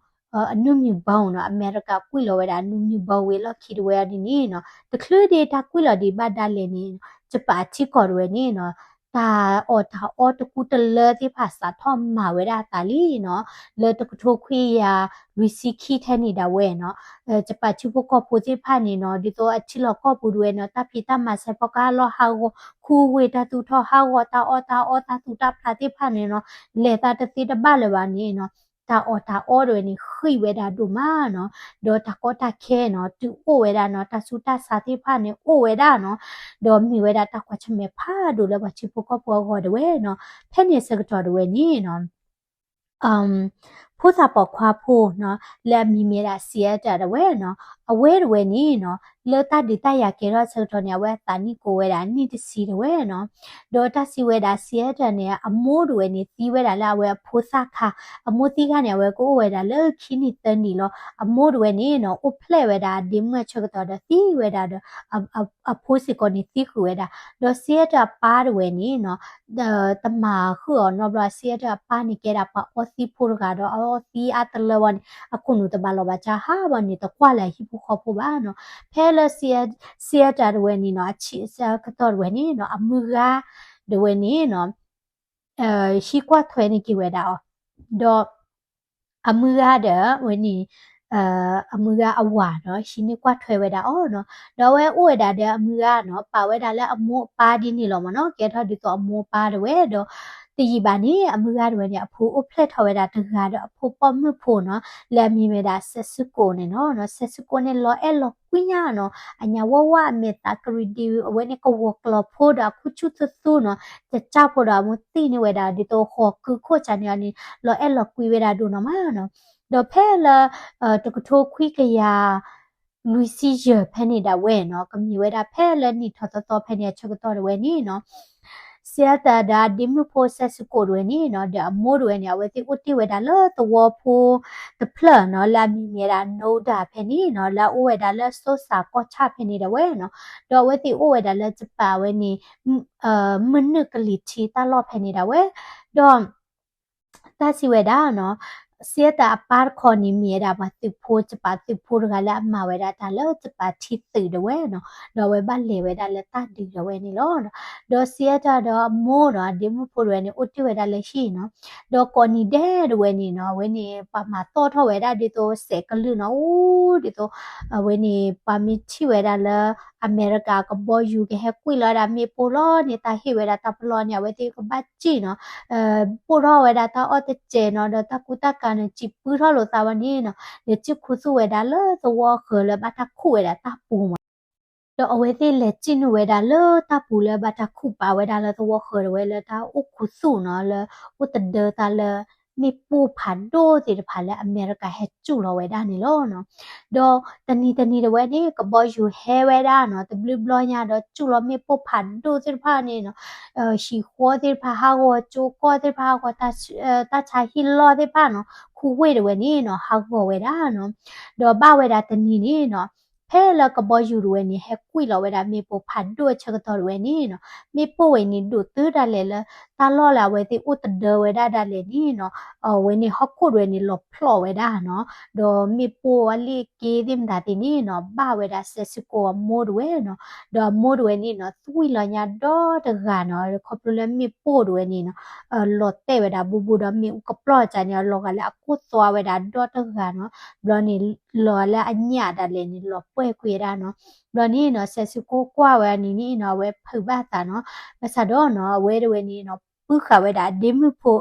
အနုမူဘီနီၤ အမဲရကၤကွံာ်လီၤဝဲဒၣ်အနုမူဘီဝံၤအလီၢ်ခံတဝဲအံၤဒ်န့ၣ်နီၤ တချုးဒ့တၢ်ကွံာ်လီၤဒံးဘၣ်ဒၣ်လဲာ်န့ၣ် Japan ထံကီၢ်တဝဲန့ၣ်နီၤ တၢ်အီၣ်တၢ်အီတကူတလၢသ့ၣ်တဖၣ်စးထီၣ်မၤဝဲဒၣ်အသးလံနီၤ လၢတကထိခွံကယၤလွံၢ်ဆံခံထဲန့ၣ်ဒၣ်ဝဲနီၤ Japan ထံဖိကီၢ်ဖိသ့ၣ်တဖၣ်န့ၣ်နီၤ ဒ်သိးအထံလီၢ်ကီၢ်ပူၤတဝဲနီၤ တၢ်ဖံးတၢ်မၤစဲးဖီကဟၣ်လီၢ်ဟးဂီၤ ခူဝ့ၢ်တၢ်သူၣ်ထီၣ်ဟးဂီၤ တၢ်အီၣ်တၢ်အီတၢ်သူၣ်တၢ်ဖျးသ့ၣ်တဖၣ်န့ၣ်နီၤ လဲၤသးတသ့တဘၣ်လၢၤဘၣ်န့ၣ်နီၤ တၢ်အီၣ်တၢ်အီတဝဲန့ၣ် ဃံးဝဲဒၣ်ဒိၣ်မးနီၤ ဒီးတၢ်ကီတၢ်ခဲနီၤ တုၤအိၣ်ဝဲဒၣ်နီၤ တၢ်ဆူးတၢ်ဆါသ့ၣ်တဖၣ်န့ၣ်အိၣ်ဝဲဒၣ်နီၤ ဒီးမ့ၢ်ဝဲဒၣ်တၢ်ကွၢ်ဆၢၣ်မဲာ်ဖးဒိၣ်လၢပှၤထံဖိကီၢ်ဖိအဂီၢ်တဝဲနီၤ ဖဲန့ၣ်ဆၢကတီၢ်တဝဲန့ၣ်နီၤ ဖိသၣ်ပိာ်ခွါဖိနီၤ လၢအမံၤမ့ၢ်ဒၣ် Seattle တဝဲနီၤ အဝဲတဝဲန့ၣ်နီၤ လၢတၢ်ဒုးတၢ်ယၤကဲထီၣ်ဆၢကတီၢ်န့ၣ် အဝဲအသးနံၣ်ကိးဝဲဒၣ်နံၣ်တဆံတဝဲနီၤ ဒီးတၢ်စံးဝဲဒၣ် Seattle န့ၣ် အမိၢ်တဝဲန့ၣ် သံဝဲဒၣ်လၢအဝဲအဖိသၣ်ခါ အမိၢ်သံခါန့ၣ် အဝဲကအိၣ်ဝဲဒၣ်လၢခံနံၣ်သၢနံၣ်လီၤ အမိၢ်တဝဲန့ၣ်နီၤ အိၣ်ဖျဲၣ်ဝဲဒၣ်အဒ့မုၣ်အဆၢကတီၢ်ဒီးသံဝဲဒၣ်ဒီး အဖိစ့ၢ်ကီးန့ၣ်သံဃုာ်ဝဲဒၣ် ဒီး Seattle အပၢ်တဝဲန့ၣ်နီၤ တမၤဃုာ်အီၤနီတဘျီ Seattle အပၢ်န့ၣ်ကဲဒၣ်ပှၤအီသံးဖိတဂၤဒီးအအီသံးအါတလၢဝဲန့ၣ် အခိၣ်နူာ်တဘၣ်လီၤဘၣ်စးဟးဘၣ်န့ၣ် တကွၢ်လၢအဟံၣ်ဖိဃီဖိဘၣ်နီၤ ဖဲလၢ Seattle တဝဲန့ၣ်နီၤ အဆံးအဆၢကတီၢ်တဝဲန့ၣ်နီၤ အမုၢ်ဂၤတဝဲန့ၣ်နီၤ ဟံးကွၢ်ထွဲန့ၢ်က့ၤဝဲဒၣ်အီၤ ဒီး အမုၢ်ဂၤဒီးဝဲန့ၣ် အမုၢ်ဂၤအဝၤနီၤ ဟံးန့ၢ်ကွၢ်ထွဲဝဲဒၣ်အီၤနီၤ ဒီးအဝဲအိၣ်ဝဲဒၣ်ဒီးအမုၢ်ဂၤနီၤ ပာ်ဝဲဒၣ်လၢအမိၢ်အပၢ်ဒ်န့ၣ်လီၤမ့ၢ်နီၤ ကဲထီၣ်ဒ်သိးအမိၢ်အပၢ်တဝဲဒီး တယံာ်ဘၣ်န့ၣ် အမုၢ်ဂၤတဝဲန့ၣ် အဖိအိၣ်ဖျဲၣ်ထီၣ်ဝဲဒၣ်တဂၤဒီးအဖိပိာ်မုၣ်ဖိနီၤ လၢအမံၤဝဲဒၣ် Setsuko န့ၣ်နီၤ Setsuko န့ၣ် လီၤအဲၣ်လီၤကွံညါနီၤ အညၣ်ဝါဝါအမဲာ်သးကရံၣ်ဒံး အဝဲန့ၣ်ကဝီၤကျီၤဖိဒီးအခူၣ်ဆူၣ်သူသူနီၤ တၢ်ဖိဒီးအမိၢ်သံန့ၢ်ဝဲဒၣ်ဒ်သိးဃီၤကုခိၣ်စ့ၢ်န့ၣ်န့ၣ် လီၤအဲၣ်လီၤကွံဝဲဒၣ်ဒိၣ်နီၤမးနီၤ ဒီးဖဲလၢ တကထိခွံကယၤ လွံၢ်ဆံယဲၢ်ဖဲန့ၣ်ဒၣ်ဝဲနီၤ ကမ့ၢ်ဝဲဒၣ်ဖဲလၢနံၣ်ထီၣ်သီသီဖဲန့ၣ်အဆၢကတီၢ်တဝဲန့ၣ်နီၤ Seattle ဒီးအဒ့မုၣ်ဖိ Setsuko တဝဲန့ၣ်နီၤ ဒီးအမိၢ်တဝဲန့ၣ် အဝဲသ့ၣ်အိၣ်တ့ၢ်ဝဲဒၣ်လၢသဝီဖိတဖျၢၣ်နီၤ လၢအမံၤမ့ၢ်ဝဲဒၣ် Noda ဖဲန့ၣ်နီၤ လၢအအိၣ်ဝဲဒၣ်လၢစိစၢကီၢ်ဆၣ်ဖဲန့ၣ်ဒၣ်ဝဲနီၤ ဒီးအဝဲသ့ၣ်အိၣ်ဝဲဒၣ်လၢ Japan ဝဲန့ၣ် မုၢ်နုာ်ကလံၤထံးတၢ်လီၢ်ဖဲန့ၣ်ဒၣ်ဝဲ ဒီး တၢ်စံးဝဲဒၣ်နီၤ Seattle အပၢ်တခီန့ၣ်မ့ၢ်ဝဲဒၣ်ပှၤသုးဖိ Japan သုးဖိတဂၤလၢအမၤဝဲဒၣ်တၢ်လၢ Japan ထံသုးတဝဲနီၤ ဒီးအဝဲဘၣ်လဲၤဝဲဒၣ်လၢတၢ်ဒုးတဝဲန့ၣ်လီၤ. ဒီး Seattle ဒီးအမိၢ်နီၤ အဒ့မုၣ်ဖိတဝဲန့ၣ် အိၣ်တ့ၢ်ဝဲဒၣ်လၢဟံၣ်နီၤ ဒီးကိးနံၤဒဲးတဝဲန့ၣ်နီၤ အဝဲန့ၣ် ပှၤမၤသီၣ်ထီၣ်ဝဲဒၣ်ဒ်သိးစဲးကလုၢ်နီၤ အိၣ်ဒ်သိး အဝဲန့ၣ် ပှၤမ့ၢ်ထံၣ်ဝဲဒၣ်လၢ အမဲရကၤကဘီယူၤကဟဲကွံာ်လီၤဝဲဒၣ်မ့ၣ်ပိၢ်လီၤန့ၣ် တၢ်ဟ့ၣ်ဝဲဒၣ်တၢ်ပလီၢ်န့ၣ် အဝဲသ့ၣ်ကဘၣ်စံၣ်နီၤ ပိၢ်ထီၣ်ဝဲဒၣ်တၢ်အီၣ်တစဲးနီၤ ဒီးတၢ်ကူတၢ်ကၤန့ၣ် စံးပၢထီၣ်လိာ်သးဝဲန့ၣ်နီၤ လဲၤစံၣ်ခူသူၣ်ဝဲဒၣ်လၢသဝီအဃၢၤလၢဘၣ်တၢ်ခူၣ်ဝဲဒၣ်တၢ်ပူၤမး ဒီးအဝဲသ့ၣ်လဲၤစံၣ်နုာ်ဝဲဒၣ်လၢတၢ်ပူၤလၢဘၣ်တၢ်ခူၣ်ပာ်ဝဲဒၣ်လၢသဝီဃၢၤတဝဲလၢတၢ်အိၣ်ခူသူၣ်နီၤ လၢအိၣ်တဒၢသးလၢ မ့ၣ်ပိၢ်ဖးဒိၣ်သ့ၣ်တဖၣ်လၢအမဲရကၤဟဲစူၢ်လီၤဝဲဒၣ်န့ၣ်လီၤနီၤ. ဒီးတနံၤတနံၤတဝဲန့ၣ် ကဘီယူၤဟဲဝဲဒၣ်နီၤ တဘျုးဘျီညါဒီးစူၢ်လီၤမ့ၣ်ပိၢ်ဖးဒိၣ်သ့ၣ်တဖၣ်န့ၣ်နီၤ ဟံၣ်ဃီသ့ၣ်တဖၣ်ဟးဂီၤ ကၠိကီၢ်သ့ၣ်တဖၣ်ဟးဂီၤ တၢ်ဆါဟံၣ်လီၢ်သ့ၣ်တဖၣ်နီၤ ခူဝ့ၢ်တဝဲန့ၣ်နီၤ ဟးဂီၤဝဲဒၣ်နီၤ. ဒီးဘၣ်ဝဲဒၣ်တနံၤန့ၣ်နီၤ ဖဲလၢကဘီယူၤတဝဲန့ၣ် ဟဲကွံာ်လီၤဝဲဒၣ်မ့ၣ်ပိၢ်ဖးဒိၣ်အဆၢကတီၢ်တဝဲန့ၣ်နီၤ မ့ၣ်ပိၢ်ဝဲန့ၣ်ဒိၣ်တုၤဒၣ်လဲာ်လၢ တၢ်လီၢ်လၢအဝဲသ့ၣ်အိၣ်တဒၢဝဲဒၣ်ဒၣ်လဲာ်န့ၣ်နီၤ အဝဲန့ၣ်ဟီၣ်ခိၣ်တဝဲန့ၣ် လီၤဖျိးဝဲဒၣ်နီၤ. ဒီးမ့ၣ်ပိၢ်အလ့ၣ်က့သ့ၣ်မတၤသ့ၣ်န့ၣ်နီၤ ဘၣ်ဝဲဒၣ်စဲးစုကိၣ်အမိၢ်တဝဲနီၤ. ဒီးအမိၢ်တဝဲန့ၣ်နီၤ သွံၣ်လီၤညါဒီတဂၤနီၤ ခီဖျိလၢမ့ၣ်ပိၢ်တဝဲန့ၣ်နီၤ လီၤတဲာ်ဝဲဒၣ်ဘူးဘူးဒီးမ့ၣ်အူကပျီၢ်ကန့ၣ် လီၤဂာ်လၢအကိၢ်သွါဝဲဒၣ်ဒီတဂၤနီၤ. ဘျီန့ၣ် လီၤလၢအညၣ်ဒၣ်လဲာ်န့ၣ် လီၤပှဲၢ်ကွံာ်ဝဲဒၣ်နီၤ. ဘျီန့ၣ်နီၤ စဲးစုကိၣ်ကွၢ်ဝဲန့ၣ်န့ၣ်နီၤ အဝဲဖုးဘၣ်သးနီၤ. ဘၣ်ဆၣ်ဒီးနီၤ အဝဲတဝဲန့ၣ်နီၤ ပုၢ်ဃာ်ဝဲဒၣ်အဒ့မုၣ်ဖိ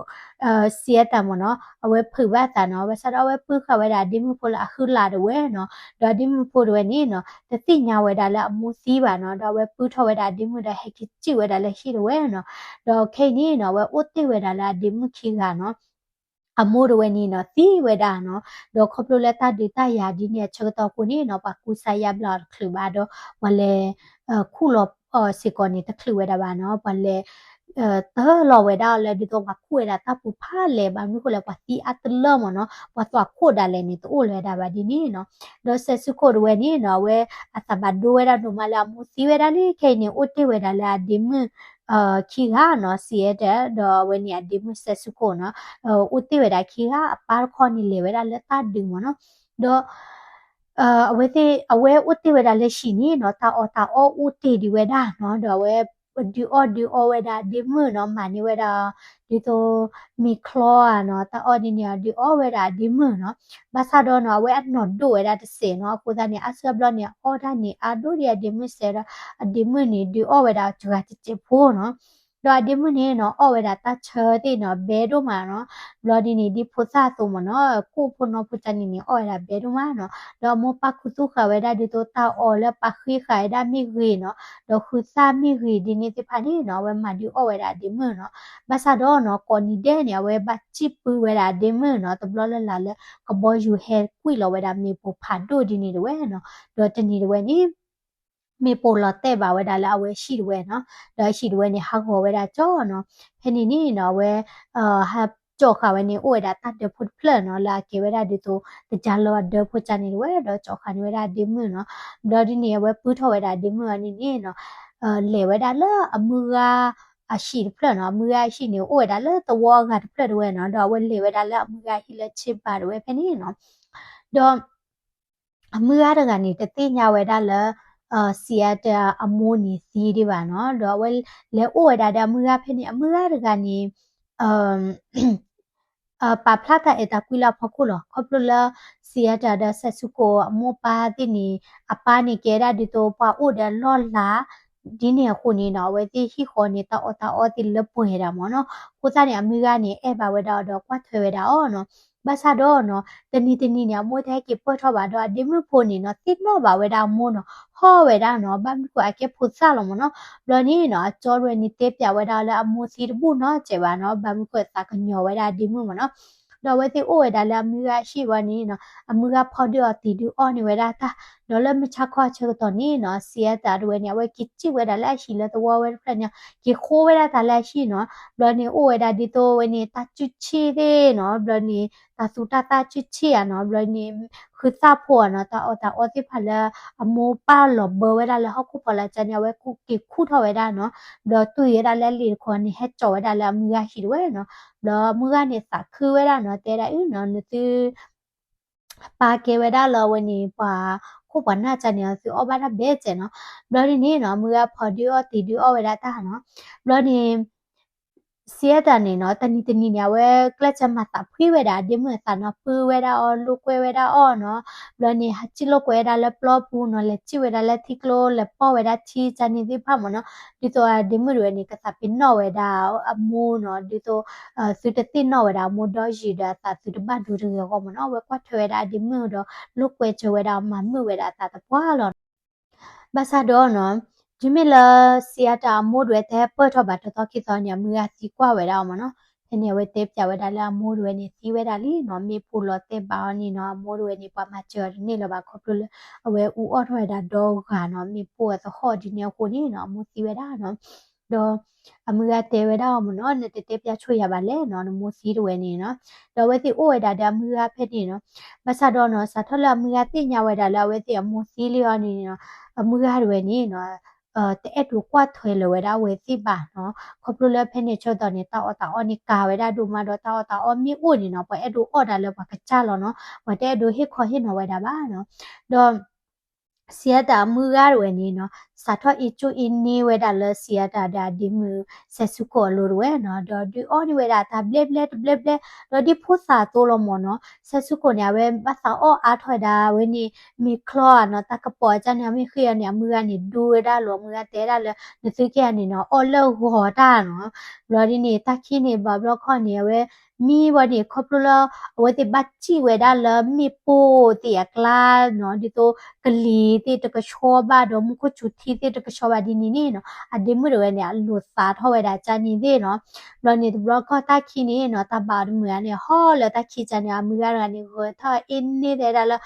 စံးအတၢ်မ့ၢ်နီၤ အဝဲဖုးဘၣ်သးနီၤ. ဘၣ်ဆၣ်ဒီးအဝဲပုၢ်ဃာ်ဝဲဒၣ်အဒ့မုၣ်ဖိလၢအဃုလၤတဝဲနီၤ. ဒီးအဒ့မုၣ်ဖိတဝဲန့ၣ်နီၤ တသ့ၣ်ညါဝဲဒၣ်လၢအမိၢ်သံဘၣ်နီၤ. ဒီးအဝဲပုၢ်ထီၣ်ဝဲဒၣ်အဒ့မုၣ်ဒီးဟဲက့ၤစံၣ်ဝဲဒၣ်လၢဟံၣ်တဝဲနီၤ. ဒီးခဲအံၤန့ၣ်နီၤ အဝဲအိၣ်တ့ၢ်ဝဲဒၣ်လၢအဒ့မုၣ်ခံဂၤနီၤ အမိၢ်တဝဲန့ၣ်နီၤ သံဝဲဒၣ်နီၤ. ဒီးခီဖျိလၢတၢ်ဒုးတၢ်ယၤဒ်န့ၣ်အဆၢကတီၢ်အဃိန့ၣ်နီၤ ပှၤကူစါယါဘျါအီၤတချုးဘၣ်ဒီး ပှၤလဲၤ ခူၣ်လီၤအီၤစ့ၢ်ကီးန့ၣ် တချုးဝဲဒၣ်ဘၣ်နီၤ. ပှၤလဲၤ တၢလီၤဝဲဒၣ်အီၤလၢဒ်သိးပှၤခူၣ်ဝဲဒၣ်တၢ်ပူၤဖးလဲၢ် ဘၣ်မနုၤဃိလဲၣ် ပှၤသံအါတလၢမ့ၢ်နီၤ ပှၤသွၣ်ခိၣ်ဒၣ်လဲာ်န့ၣ် တအိၣ်လၢၤဝဲဒၣ်ဘၣ်ဒ်န့ၣ်နီၤ. ဒီးစဲးစုခိၣ်တဝဲန့ၣ်နီၤ အဝဲအသးဘၣ်ဒိဝဲဒၣ်ဒိၣ်မးလၢအမိၢ်သံဝဲဒၣ်လံ ခဲအံၤန့ၣ် အိၣ်တ့ၢ်ဝဲဒၣ်လၢအဒ့မုၣ် ခံဂၤနီၤ စံးအဲတၢ် ဒီးအဝဲန့ၣ်အဒ့မုၣ်စဲးစုခိၣ်နီၤ အိၣ်တ့ၢ်ဝဲဒၣ်ခံဂၤ အပၢ်တခီန့ၣ်လဲၤဝဲဒၣ်လၢတၢ်ဒုးမ့ၢ်နီၤ. ဒီး အဝဲသ့ၣ် အဝဲအိၣ်တ့ၢ်ဝဲဒၣ်လၢဟံၣ်န့ၣ်နီၤ တၢ်အီၣ်တၢ်အီအိၣ်တ့ၢ်ဒံးဝဲဒၣ်နီၤ ဒီးအဝဲ ဒုးအီၣ်ဒုးအီဝဲဒၣ်အဒ့မုၣ်နီၤ မၤန့ၢ်ဝဲဒၣ် ဒ်သိး မ့ၤချီဧါနီၤ တၢ်အီၣ်ဒ်န့ၣ် ဒုးအီဝဲဒၣ်အဒ့မုၣ်နီၤ. ဘၣ်ဆၣ်ဒီးနီၤ အဝဲအနီၢ်ဒိၣ်ဝဲဒၣ်တစဲးနီၤ အဃိသတးန့ၣ် အါစုအါဘျီန့ၣ် အီၣ်တၢ်န့ၣ်အါဒိၣ်ဒံးအဒ့မုၣ်စဲးဒီး အဒ့မုၣ်န့ၣ် ဒုးအီၣ်ဝဲဒၣ်စှၤတစဲးဖိနီၤ. ဒီးအဒ့မုၣ်န့ၣ်နီၤ အီၣ်ဝဲဒၣ်တၢ်ဆၢသ့ၣ်နီၤ ဘဲဒိၣ်မးနီၤ. ဘျီဒ်န့ၣ် ဒ်ဖိသၣ်အသိးမ့ၢ်နီၤ ကိၣ်ဖိနီဖိကန့ၣ်န့ၣ် အီၣ်ဝဲဒၣ်ဘဲဒိၣ်မးနီၤ. ဒီးအမိၢ်ပၢ်ခူသူၣ်ဃာ်ဝဲဒၣ်ဒ်သိး တၢ်အီၣ်လၢပာ်ဃ့ဃာ်ဝဲဒၣ်မ့ၢ်ဂ့ၤနီၤ ဒီးဃုသၣ်မ့ၢ်ဂ့ၤဒ်န့ၣ်သ့ၣ်တဖၣ်န့ၣ်နီၤ အဝဲမၤဒုးအီၣ်ဝဲဒၣ်အဒ့မုၣ်နီၤ. ဘၣ်ဆၣ်ဒီးနီၤ ကိးနံၤဒဲးန့ၣ် အဝဲဘၣ်စံၣ်ပၢဝဲဒၣ်အဒ့မုၣ်နီၤ တဘျီလၢ်လၢ်လၢ ကဘီယူၤဟဲကွံာ်လီၤဝဲဒၣ်မ့ၣ်ပိၢ်ဖးဒိၣ်ဒ်န့ၣ်တဝဲနီၤ. ဒီးတနံၤတဝဲန့ၣ် မ့ၣ်ပိၢ်လီၤတဲာ်ဘၣ်ဝဲဒၣ်လၢအဝဲဟံၣ်တဝဲနီၤ. ဒီးဟံၣ်တဝဲန့ၣ် ဟးဂီၤဝဲဒၣ်ကၠီနီၤ. ဖဲန့ၣ်န့ၣ်နီၤ အဝဲ ဟးကၠီဃာ်ဝဲန့ၣ် အိၣ်ဝဲဒၣ်တၢ်ဒၢဖိတဖျၢၣ်နီၤ လၢအကဲဝဲဒၣ်ဒ်သိး တကလီအဒၢဖိကန့ၣ်တဝဲ ဒီးကၠီဃာ်န့ၢ်ဝဲဒၣ်အဒ့မုၣ်နီၤ. ဘျီဒ်န့ၣ် အဝဲပုၢ်ထီၣ်ဝဲဒၣ်အဒ့မုၣ်အီၤန့ၣ်န့ၣ်နီၤ လဲၤဝဲဒၣ်လၢအမုၢ်ဂၤ အဟံၣ်တဖျၢၣ်နီၤ. အမုၢ်ဂၤအဟံၣ်န့ၣ် အိၣ်ဝဲဒၣ်လၢသဝီအဂၤတဖျၢၣ်တဝဲနီၤ. ဒီးအဝဲလဲၤဝဲဒၣ်လၢအမုၢ်ဂၤဟံၣ်လၢဆ့ဘၣ်တဝဲဖဲန့ၣ်နီၤ. ဒီး အမုၢ်ဂၤတဂၤန့ၣ် တသ့ၣ်ညါဝဲဒၣ်လၢ စံးအါတၢ်အမိၢ်န့ၣ်သံဒံးဘၣ်နီၤ. ဒီးအဝဲလဲၤအိၣ်ဝဲဒၣ်ဒီးအမုၢ်ဂၤဖဲန့ၣ် အမုၢ်ဂၤတဂၤန့ၣ် ပာ်ဖျါတၢ်အဲၣ်တၢ်ကွံလၢအဖီခိၣ်လီၤ. ခီဖျိလၢ စံးအါတၢ်ဒီးစဲးဆူခိၣ်အမိၢ်ပၢ်သ့ၣ်န့ၣ် အပၢ်န့ၣ်ကဲဒၣ်ဒ်သိးပှၤအိၣ်ဒီးလီၢ်လၤ ဒ်န့ၣ်အဃိန့ၣ်နီၤ အဝဲသ့ၣ်ဟံၣ်ဃီန့ၣ် တၢ်အီၣ်တၢ်အီသ့ၣ်လၢပှဲၤဒၣ်မ့ၢ်နီၤ. အဃိသတးန့ၣ် အမုၢ်ဂၤန့ၣ် အဲၣ်ဘၣ်ဝဲဒၣ်အီၤဒီးကွၢ်ထွဲဝဲဒၣ်အီၤနီၤ. ဘၣ်ဆၣ်ဒီးနီၤ တနံၤတနံၤန့ၣ် အမိၢ်တဟဲက့ၤပၢၢ်ထီၣ်ဘၣ်ဒီး အဒ့မုၣ်ဖိန့ၣ်နီၤ သ့ၣ်နီၣ်ဘၣ်ဝဲဒၣ်အမိၢ်နီၤ ဟီၣ်ဝဲဒၣ်နီၤ ဘၣ်မနုၤဃိအကဲဖိသၣ်လီၤမ့ၢ်နီၤ. ဘျီန့ၣ်နီၤ အကၠီတဝဲန့ၣ် တဲပျးဝဲဒၣ်လၢအမိၢ်သံတဘူၣ်နီတစဲးဘၣ်နီၤ ဘၣ်မနုၤဃိသးကညီၤဝဲဒၣ်အဒ့မုၣ်မ့ၢ်နီၤ. ဒီးအဝဲသ့ၣ်အိၣ်ဝဲဒၣ်လၢအမုၢ်ဂၤဟံၣ်ဝဲန့ၣ်နီၤ အမုၢ်ဂၤဖီဒုးအီၣ်တံၤဒုးအီၣ်န့ၢ်ဝဲဒၣ်တၢ် ဒီးလၢမုၢ်ဆါခီအဆၢကတီၢ်န့ၣ်နီၤ စံးအါတၢ်တဝဲန့ၣ် အဝဲက့ၤစံၣ်ဝဲဒၣ်လၢအဟံၣ်လၢသဝီဝဲတဖျၢၣ်န့ၣ် က့ၤဃိဝဲဒၣ်တၢ်လၢအဟံၣ်နီၤ. ဘျီန့ၣ်အိၣ်ဝဲဒၣ်ဒ်သိးဝဲန့ၣ် တၢ်ကူၣ်ဆ့ၣ်သ့ၣ်နီၤ ဘျီန့ၣ် တၢ်သူတၢ်သၣ်ကူၣ်ဆ့ၣ်ဧါနီၤ ဘျီန့ၣ် ဃုသၣ်ဖိဧါနီၤ တၢ်အီၣ်တၢ်အီသ့ၣ်တဖၣ်လၢ အမိၢ်ပၢ်လီၤဘၢဝဲဒၣ်လၢဟီၣ်ခိၣ်ဖီလာ်ကၠါန့ၣ် အဝဲက့ၤခူၣ်ထီၣ်ဝဲဒၣ်နီၤ. ဘျီတုၤဝဲဒၣ်လၢအလံာ်တခီန့ၣ် ဟဲကၠီဝဲဒၣ်လၢအမုၢ်ဂၤဟံၣ်တဝဲနီၤ. ဘျီမုၢ်ဂၤန့ၣ်သးခုဝဲဒၣ်နီၤ တဲဒၣ်အုနီၤ နသု ပၢ်ကဲဝဲဒၣ်လၢအဝဲန့ၣ် ပှၤခိၣ်ပှၤနၢ်ကၠါန့ၣ် သုအီၣ်ဘၣ်တၢ်ဘဲစဲးနီၤ. ဘျီဒ်န့ၣ်နီၤ မုၢ်ဂၤဖီဒုးအီၣ်တံၤဒုးအီၣ်ဝဲဒၣ်တၢ်နီၤ. ဘျီန့ၣ် စံးအါတၢ်န့ၣ်နီၤ တနံၤတနံၤန့ၣ် အဝဲကျဲးစၢးမၤသးဖှံဝဲဒၣ်အဒ့မုၣ်အသးနီၤ ပုၢ်ဝဲဒၣ်အီၤ လိာ်ကွဲဝဲဒၣ်အီၤနီၤ. ဘျီန့ၣ် ဟးစံၣ်လိာ်ကွဲဝဲဒၣ်လၢပျီပူၤနီၤ လဲၤစံၣ်ဝဲဒၣ်လၢထံကျိ လဲၤပီၢ်ဝဲဒၣ်ထံကၠါန့ၣ်သ့ၣ်တဖၣ်မ့ၢ်နီၤ. ဒ်သိးအဒ့မုၣ်တဝဲန့ၣ် ကသးပ့ၤနီၣ်ဝဲဒၣ်အမိၢ်နီၤ ဒ်သိး သုတသ့ၣ်နီၣ်ဝဲဒၣ်အမိၢ်ဒီးယံာ်ဒီးအသးသုတဘၣ်ဒိတဂ့ၤအဂီၢ်မ့ၢ်နီၤ. အဝဲကွၢ်ထွဲဝဲဒၣ်အဒ့မုၣ်ဒီး လိာ်ကွဲစၢၤဝဲဒၣ်အီၤ မၤမုာ်ဝဲဒၣ်အသးသပှၢ်လီၤနီၤ. ဘၣ်ဆၣ်ဒီးနီၤ, တုၤမ့ၢ်လၢစံးအါတၢ်အမိၢ်တဝဲတဟဲပၢၢ်ထီၣ်ဘၣ်တသီခံသီန့ၣ် အမုၢ်ဂၤသံကွၢ်ဝဲဒၣ်အီၤမ့ၢ်နီၤ. ဖဲန့ၣ် အဝဲတဲပၠးဝဲဒၣ်လၢအမိၢ်တဝဲန့ၣ်သံဝဲဒၣ်လံနီၤ, မ့ၣ်ပိၢ်လီၤတဲာ်ဘၣ်အီၤန့ၣ်နီၤ, အမိၢ်တဝဲန့ၣ် ပှၤမၤစၢၤအီၤတန့ၢ်လၢၤဘၣ် ခီဖျိလၢ အဝဲအူအီၣ်ထီၣ်ဝဲဒၣ်ဒီဂၤနီၤ, မ့ၣ်ပိၢ်အသဟီၣ်ဒ်န့ၣ်အဃိန့ၣ်နီၤ, အမိၢ်သံဝဲဒၣ်နီၤ. ဒီးအမုၢ်ဂၤတဲဝဲဒၣ်အီၤမ့ၢ်နီၤ, နတတဲပၠးဆိယၤဘၣ်လဲၣ်နီၤ, နမိၢ်သံတဝဲန့ၣ်နီၤ. ဒီးအဝဲသ့ၣ်အိၣ်ဝဲဒၣ်ဒီးအမုၢ်ဂၤဖဲန့ၣ်နီၤ. ဘၣ်ဆၣ်ဒီးနီၤ, စးထီၣ်လၢအမုၢ်ဂၤသ့ၣ်ညါဝဲဒၣ်လၢအဝဲသ့ၣ်အမိၢ်သံလံအီၤန့ၣ်နီၤ, အမုၢ်ဂၤတဝဲန့ၣ်နီၤ, တအဲၣ်ဒိးကွၢ်ထွဲလၢၤဝဲဒၣ်အဝဲသ့ၣ်ဘၣ်နီၤ. ခီဖျိလၢဖဲန့ၣ်ဆၢကတီၢ်န့ၣ် တၢ်အီၣ်တၢ်အီန့ၣ်ကၤဝဲဒၣ်ဒိၣ်မးဒီး တၢ်အီၣ်တၢ်အီမ့ၢ်အိၣ်န့ၣ်နီၤ, ပှၤအဲၣ်ဒိးအီၣ်ဒၣ်လၢပှၤကစၢ်လီၤနီၤ, ပှၤတအဲၣ်ဒိးဟ့ၣ်ခီဟ့ၣ်နီၤဝဲဒၣ်ဘၣ်နီၤ. ဒီး စံးအါတၢ်အမုၢ်ဂၤတဝဲန့ၣ်နီၤ, စးထီၣ်အ့ၣ်ကၠိအ့ၣ်န့ၢ်ဝဲဒၣ်လၢစံးအါတၢ်ဒီးအဒ့မုၣ် စဲးစူကိၣ်အလိၤတဝဲနီၤ, ဒီးဒုးအီၣ်န့ၢ်ဝဲဒၣ်တၢ်ဘျဲဘျဲတဘျဲဘျဲ, ဒီးဒ်ဖိသၣ်အသိးလီၤမ့ၢ်နီၤ. စဲးစူကိၣ်န့ၣ် အဝဲဘၣ်သးအီၣ်အါထီၣ်ဝဲဒၣ်ဝဲန့ၣ် မ့ၤချီအနီၤ, တၢ်ကပီၤအကၢ်န့ၣ် အမ့ၢ်ဃ့အီၤန့ၣ် အမုၢ်ဂၤန့ၣ်ဒိဝဲဒၣ်လီၤ, အမုၢ်ဂၤတဲဒၣ်လၢ နသုက့ၢ်အန့ၣ်နီၤ, အီၣ်လၢဂီၤတၢ်နီၤ. ဘျီဒ်န့ၣ် တၢ်ခံန့ၣ် ဘၣ်ဘျီခီန့ၣ် အဝဲ မံဝဲန့ၣ် ခီဖျိလၢ အဝဲသ့ၣ်ဘၣ်စံၣ်ဝဲဒၣ်လၢမ့ၣ်ပိၢ်သ့ၣ်အကျါနီၤ, ဒ်သိးကလံၤသ့ၣ်တကဆှီဘၣ်ဒီး မူခိၣ်စူၤထံသ့ၣ်တကဆှီဘၣ်ဒ်န့ၣ်န့ၣ်နီၤ, အဒ့မုၣ်တဝဲန့ၣ် အလိာ်သးထီၣ်ဝဲဒၣ်ကၢ်န့ၣ်သ့ၣ်နီၤ. ဘျီန့ၣ်တဘျီခီတၢ်ခံန့ၣ်နီၤ, တၢ်ဘၣ်အီၤတမုာ်ဧါန့ၣ် ဟီၣ်လၢတၢ်ခံကၢ်န့ၣ် အမုၢ်ဂၤတဂၤန့ၣ် ဂဲၤထီၣ်အ့ၣ်န့ၢ်တဲဒၣ်လၢ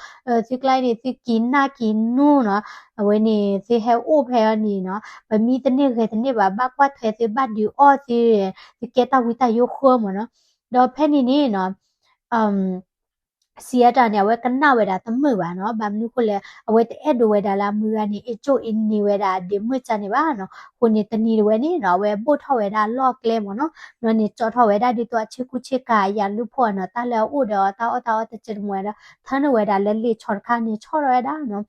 သုကျါန့ၣ် သုက့ၤနၢ်က့ၤနူနီၤ, အဝဲန့ၣ် သုဟဲအိၣ်ဖဲအီၤန့ၣ်နီၤ, ပမံတန့ၢ်ဂဲၤတန့ၢ်ဘၣ်, ဘၣ်ကွၢ်ထွဲသု ဘၣ်ဒုးအီၣ်သု, သုကဲတၢ်ဝံတၢ်ယိဃၢမ့ၢ်နီၤ. ဒီးဖဲန့ၣ်န့ၣ်နီၤ စံးအါတၢ်န့ၣ် အဝဲကနၣ်ဝဲဒၣ်တမုာ်ဘၣ်နီၤ, ဘၣ်မနုၤဃိလဲၣ် အဝဲတအဲၣ်ဒိးဝဲဒၣ်လၢအမုၢ်ဂၤန့ၣ် အ့ၣ်ကၠိအ့ၣ်န့ၢ်ဝဲဒၣ်အဒ့မုၣ်ကၢ်န့ၣ်ဘၣ်နီၤ. အဃိန့ၣ်တနံၤတဝဲန့ၣ်နီၤ အဝဲဘိၣ်ထီၣ်ဝဲဒၣ်အလီၢ်အကျဲမ့ၢ်နီၤ, ဘျီန့ၣ် ကၠီထီၣ်ဝဲဒၣ်ဒ်သိးအဆ့ကူဆ့ကၤအယၤလူၢ်ဖိနီၤ, တၢ်လၢအအိၣ်ဒီးတၢ်အီၣ်တၢ်အီတစဲးတမှဲၤဒီး ထၢန့ၢ်ဝဲဒၣ်လၢလ့ၣ်ဆီတခါန့ၣ် ဆီၣ်ထီၣ်ဝဲဒၣ်နီၤ.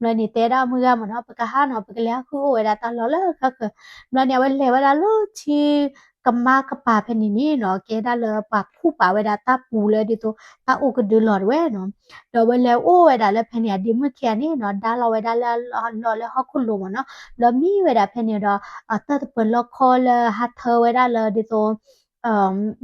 ဘျီန့ၣ်တဲဒၣ်အမုၢ်ဂၤမ့ၢ်နီၤ, ပကဟးနီၤ, ပကလဲၤဟးဃုအိၣ်ဝဲဒၣ်တၢ်လီၢ်လၢဃၣ်ဃၢၤ. ဘျီန့ၣ် အဝဲလဲၤဝဲဒၣ်လၢထံ ကမါကပၤဖဲန့ၣ်န့ၣ်နီၤ, ကဲဒၣ်လၢပှၤခူၣ်ပာ်ဝဲဒၣ်တၢ်ပူၤလၢဒ်သိး တၢ်အိၣ်ကဒုလီၤတဝဲနီၤ. ဒီးအဝဲလဲၤအိၣ်ဝဲဒၣ်လၢဖဲန့ၣ် အဒ့မုၣ်ခံဂၤန့ၣ်နီၤ, ဒါလီၤဝဲဒၣ်လၢအလီၢ်လၢဟီၣ်ခိၣ်လိၤမ့ၢ်နီၤ. ဘျီမံဝဲဒၣ်ဖဲန့ၣ်ဒီး တၢ်တပၢၤလီၢ်ခီလၢဟးထၢဝဲဒၣ်လၢဒ်သိး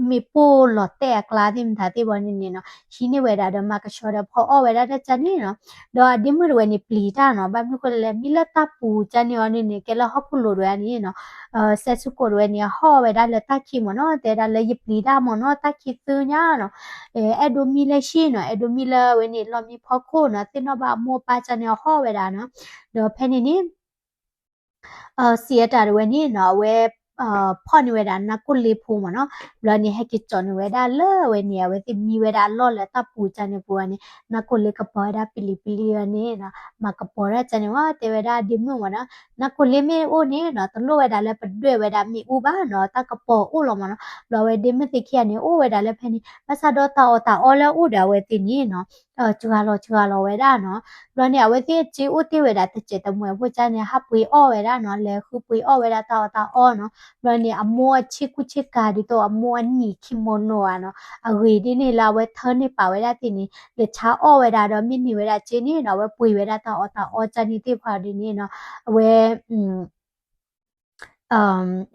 မ့ၣ်ပိၢ်လီၤတဲာ်အကျါသ့ၣ်မတၤသ့ၣ်ဘီန့ၣ်န့ၣ်နီၤ, ဟံးန့ၢ်ဝဲဒၣ်ဒီးမၤကဆှီဒီးဖီအီၣ်ဝဲဒၣ်တၢ်ကၢ်န့ၣ်နီၤ. ဒီးအဒ့မုၣ်တဝဲန့ၣ်ပျံၤတၢ်နီၤ, ဘၣ်မနုၤဃိလဲၣ် မံလၢတၢ်ပူၤကၢ်န့ၣ်အီၤန့ၣ်န့ၣ် ကဲလၢဟီၣ်ခိၣ်လိၤတဝဲန့ၣ်နီၤ, စဲးစူကိၣ်တဝဲန့ၣ် ဟီၣ်ဝဲဒၣ်လၢတၢ်ခံမ့ၢ်နီၤ, တဲဒၣ်လၢယပျံၤတၢ်မ့ၢ်နီၤ, တၢ်ခံသုညါနီၤ, အဲၣ်ဒိးမံလၢဟံၣ်နီၤ, အဲၣ်ဒိးမံလၢဝဲန့ၣ် လီၢ်မံဖီခိၣ်နီၤ, သ့ၣ်နီၣ်ဘၣ်အမိၢ်အပၢ်ကၢ်န့ၣ် ဟီၣ်ဝဲဒၣ်နီၤ. ဒီးဖဲန့ၣ်န့ၣ် စံးအါတၢ်တဝဲန့ၣ်နီၤ, အဝဲ ဖီၣ်န့ၢ်ဝဲဒၣ်နါကိၣ်လ့ဖိမ့ၢ်နီၤ, ဘျီန့ၣ် ဟဲက့ၤကၠီန့ၢ်ဝဲဒၣ်လၢအဝဲန့ၣ် အဝဲသ့ၣ်မံဝဲဒၣ်အလီၢ်လၢတၢ်ပူၤကၢ်န့ၣ်ပူၤန့ၣ်, နါကိၣ်လ့ကပီၤဝဲဒၣ်ပလံၤပလံၤအီၤန့ၣ်နီၤ, မၤကပီၤဒၣ်ကၢ်န့ၣ်ဝဲ တဲဝဲဒၣ်ဒ့မုၣ်မ့ၢ်နီၤ, နါကိၣ်လ့မ့ၢ်အိၣ်န့ၣ်နီၤ, တလိၣ်ဝဲဒၣ်လၢပဒွဲၣ်ဝဲဒၣ်မ့ၣ်အူဘၣ်နီၤ, တၢ်ကပီၤအိၣ်လီၤမ့ၢ်နီၤ. ဘျီဝဲဒ့မုၣ်သ့ၣ်ခံဂၤန့ၣ် အိၣ်ဝဲဒၣ်လၢဖဲန့ၣ်, ဘၣ်ဆၣ်ဒီးတၢ်အီၣ်တၢ်အီလၢအအိၣ်ဒီးအဝဲသ့ၣ်န့ၣ်နီၤ စှၤလီၤစှၤလီၤဝဲဒၣ်နီၤ. ဘျီန့ၣ် အဝဲသ့ၣ်အစ့အိၣ်တ့ၢ်ဝဲဒၣ်တစဲးတမှဲၤဖိကၢ်န့ၣ် ဟးပှ့ၤအီၣ်ဝဲဒၣ်နီၤ, လဲၤဃုပှ့ၤအီၣ်ဝဲဒၣ်တၢ်အီၣ်တၢ်အီနီၤ. ဘျီန့ၣ် အမိၢ်အဆ့ကူဆ့ကၤဒ်သိးအမိၢ်အနံၣ်ခံမိၢ်နီၢ်ဧါနီၤ, အဂ့ၢ်ဒ်န့ၣ်လၢအဝဲထၢန့ၢ်ပာ်ဝဲဒၣ်သ့ၣ်န့ၣ် လဲၤဆါအီၣ်ဝဲဒၣ်ဒီးမ့ၢ်န့ၢ်ဝဲဒၣ်စ့န့ၣ်နီၤ, အဝဲပှ့ၤဝဲဒၣ်တၢ်အီၣ်တၢ်အီကၢ်န့ၣ်သ့ၣ်တဖၣ်ဒ်န့ၣ်နီၤ, အဝဲ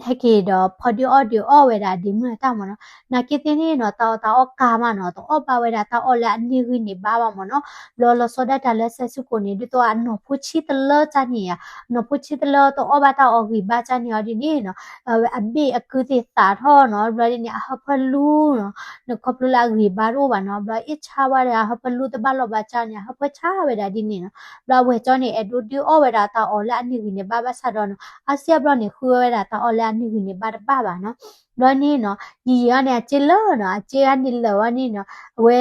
ဟဲက့ၤဒီးဖီဒုးအီၣ်ဒုးအီၣ်ဝဲဒၣ်ဒ့မုၣ်အတၢ်မ့ၢ်နီၤ. နာ်က့သ့ၣ်န့ၣ်နီၤ တၢ်အီၣ်တၢ်အီကါမးနီၤ, တအီၣ်ဘၣ်ဝဲဒၣ်တၢ်အီၣ်လၢအန့ၢ်ဂံၢ်န့ၢ်ဘါဘၣ်မ့ၢ်နီၤ. ဘျီလီၤဆီဒၣ်တၢ်လၢစဲးစူကိၣ်န့ၣ် ဒ်သိးအနီၢ်ဖိဆံးတလၢကၢ်န့ၣ်ဧါ, နီၢ်ဖိဆံးတလၢတအီၣ်ဘၣ်တၢ်အီၣ်ဂံၢ်ဘါကၢ်န့ၣ်အီၤဒ်န့ၣ်နီၤ, အဝဲအဘ့ၣ်အကုသ့ၣ်သးထီၣ်နီၤ, ဘျီဒ်န့ၣ် အဟၢဖၢလူနီၤ, နခီဖျိလၢအဂံၢ်ဘါတအိၣ်ဘၣ်နီၤ, ဘျီအ့ၣ်ဆါဝဲဒီး အဟၢဖၢလူတဘၣ်လီၢ်ဘၣ်ကၢ်န့ၣ် အဟၢဖၢဆါဝဲဒၣ်ဒ်န့ၣ်နီၤ. ဘျီအဝဲၢ်ကၠီန့ၣ် အဲၣ်ဒိးဒုးအီၣ်ဝဲဒၣ်တၢ်အီၣ်လၢအန့ၢ်ဂံၢ်န့ၢ်ဘါဘၣ်ဆၣ်ဒီးနီၤ, အါစံအါဘျီန့ၣ် ဃုဝဲဒၣ်တၢ်အီၣ်လၢအန့ၢ်ဂံၢ်န့ၢ်ဘါတဘၣ်ဘၣ်နီၤ. ဘျီန့ၣ်နီၤ ယံာ်ယံာ်အီၤန့ၣ် အစ့လၢာ်နီၤ, အစ့အါန့ၣ်လၢာ်ဝဲန့ၣ်နီၤ, အဝဲ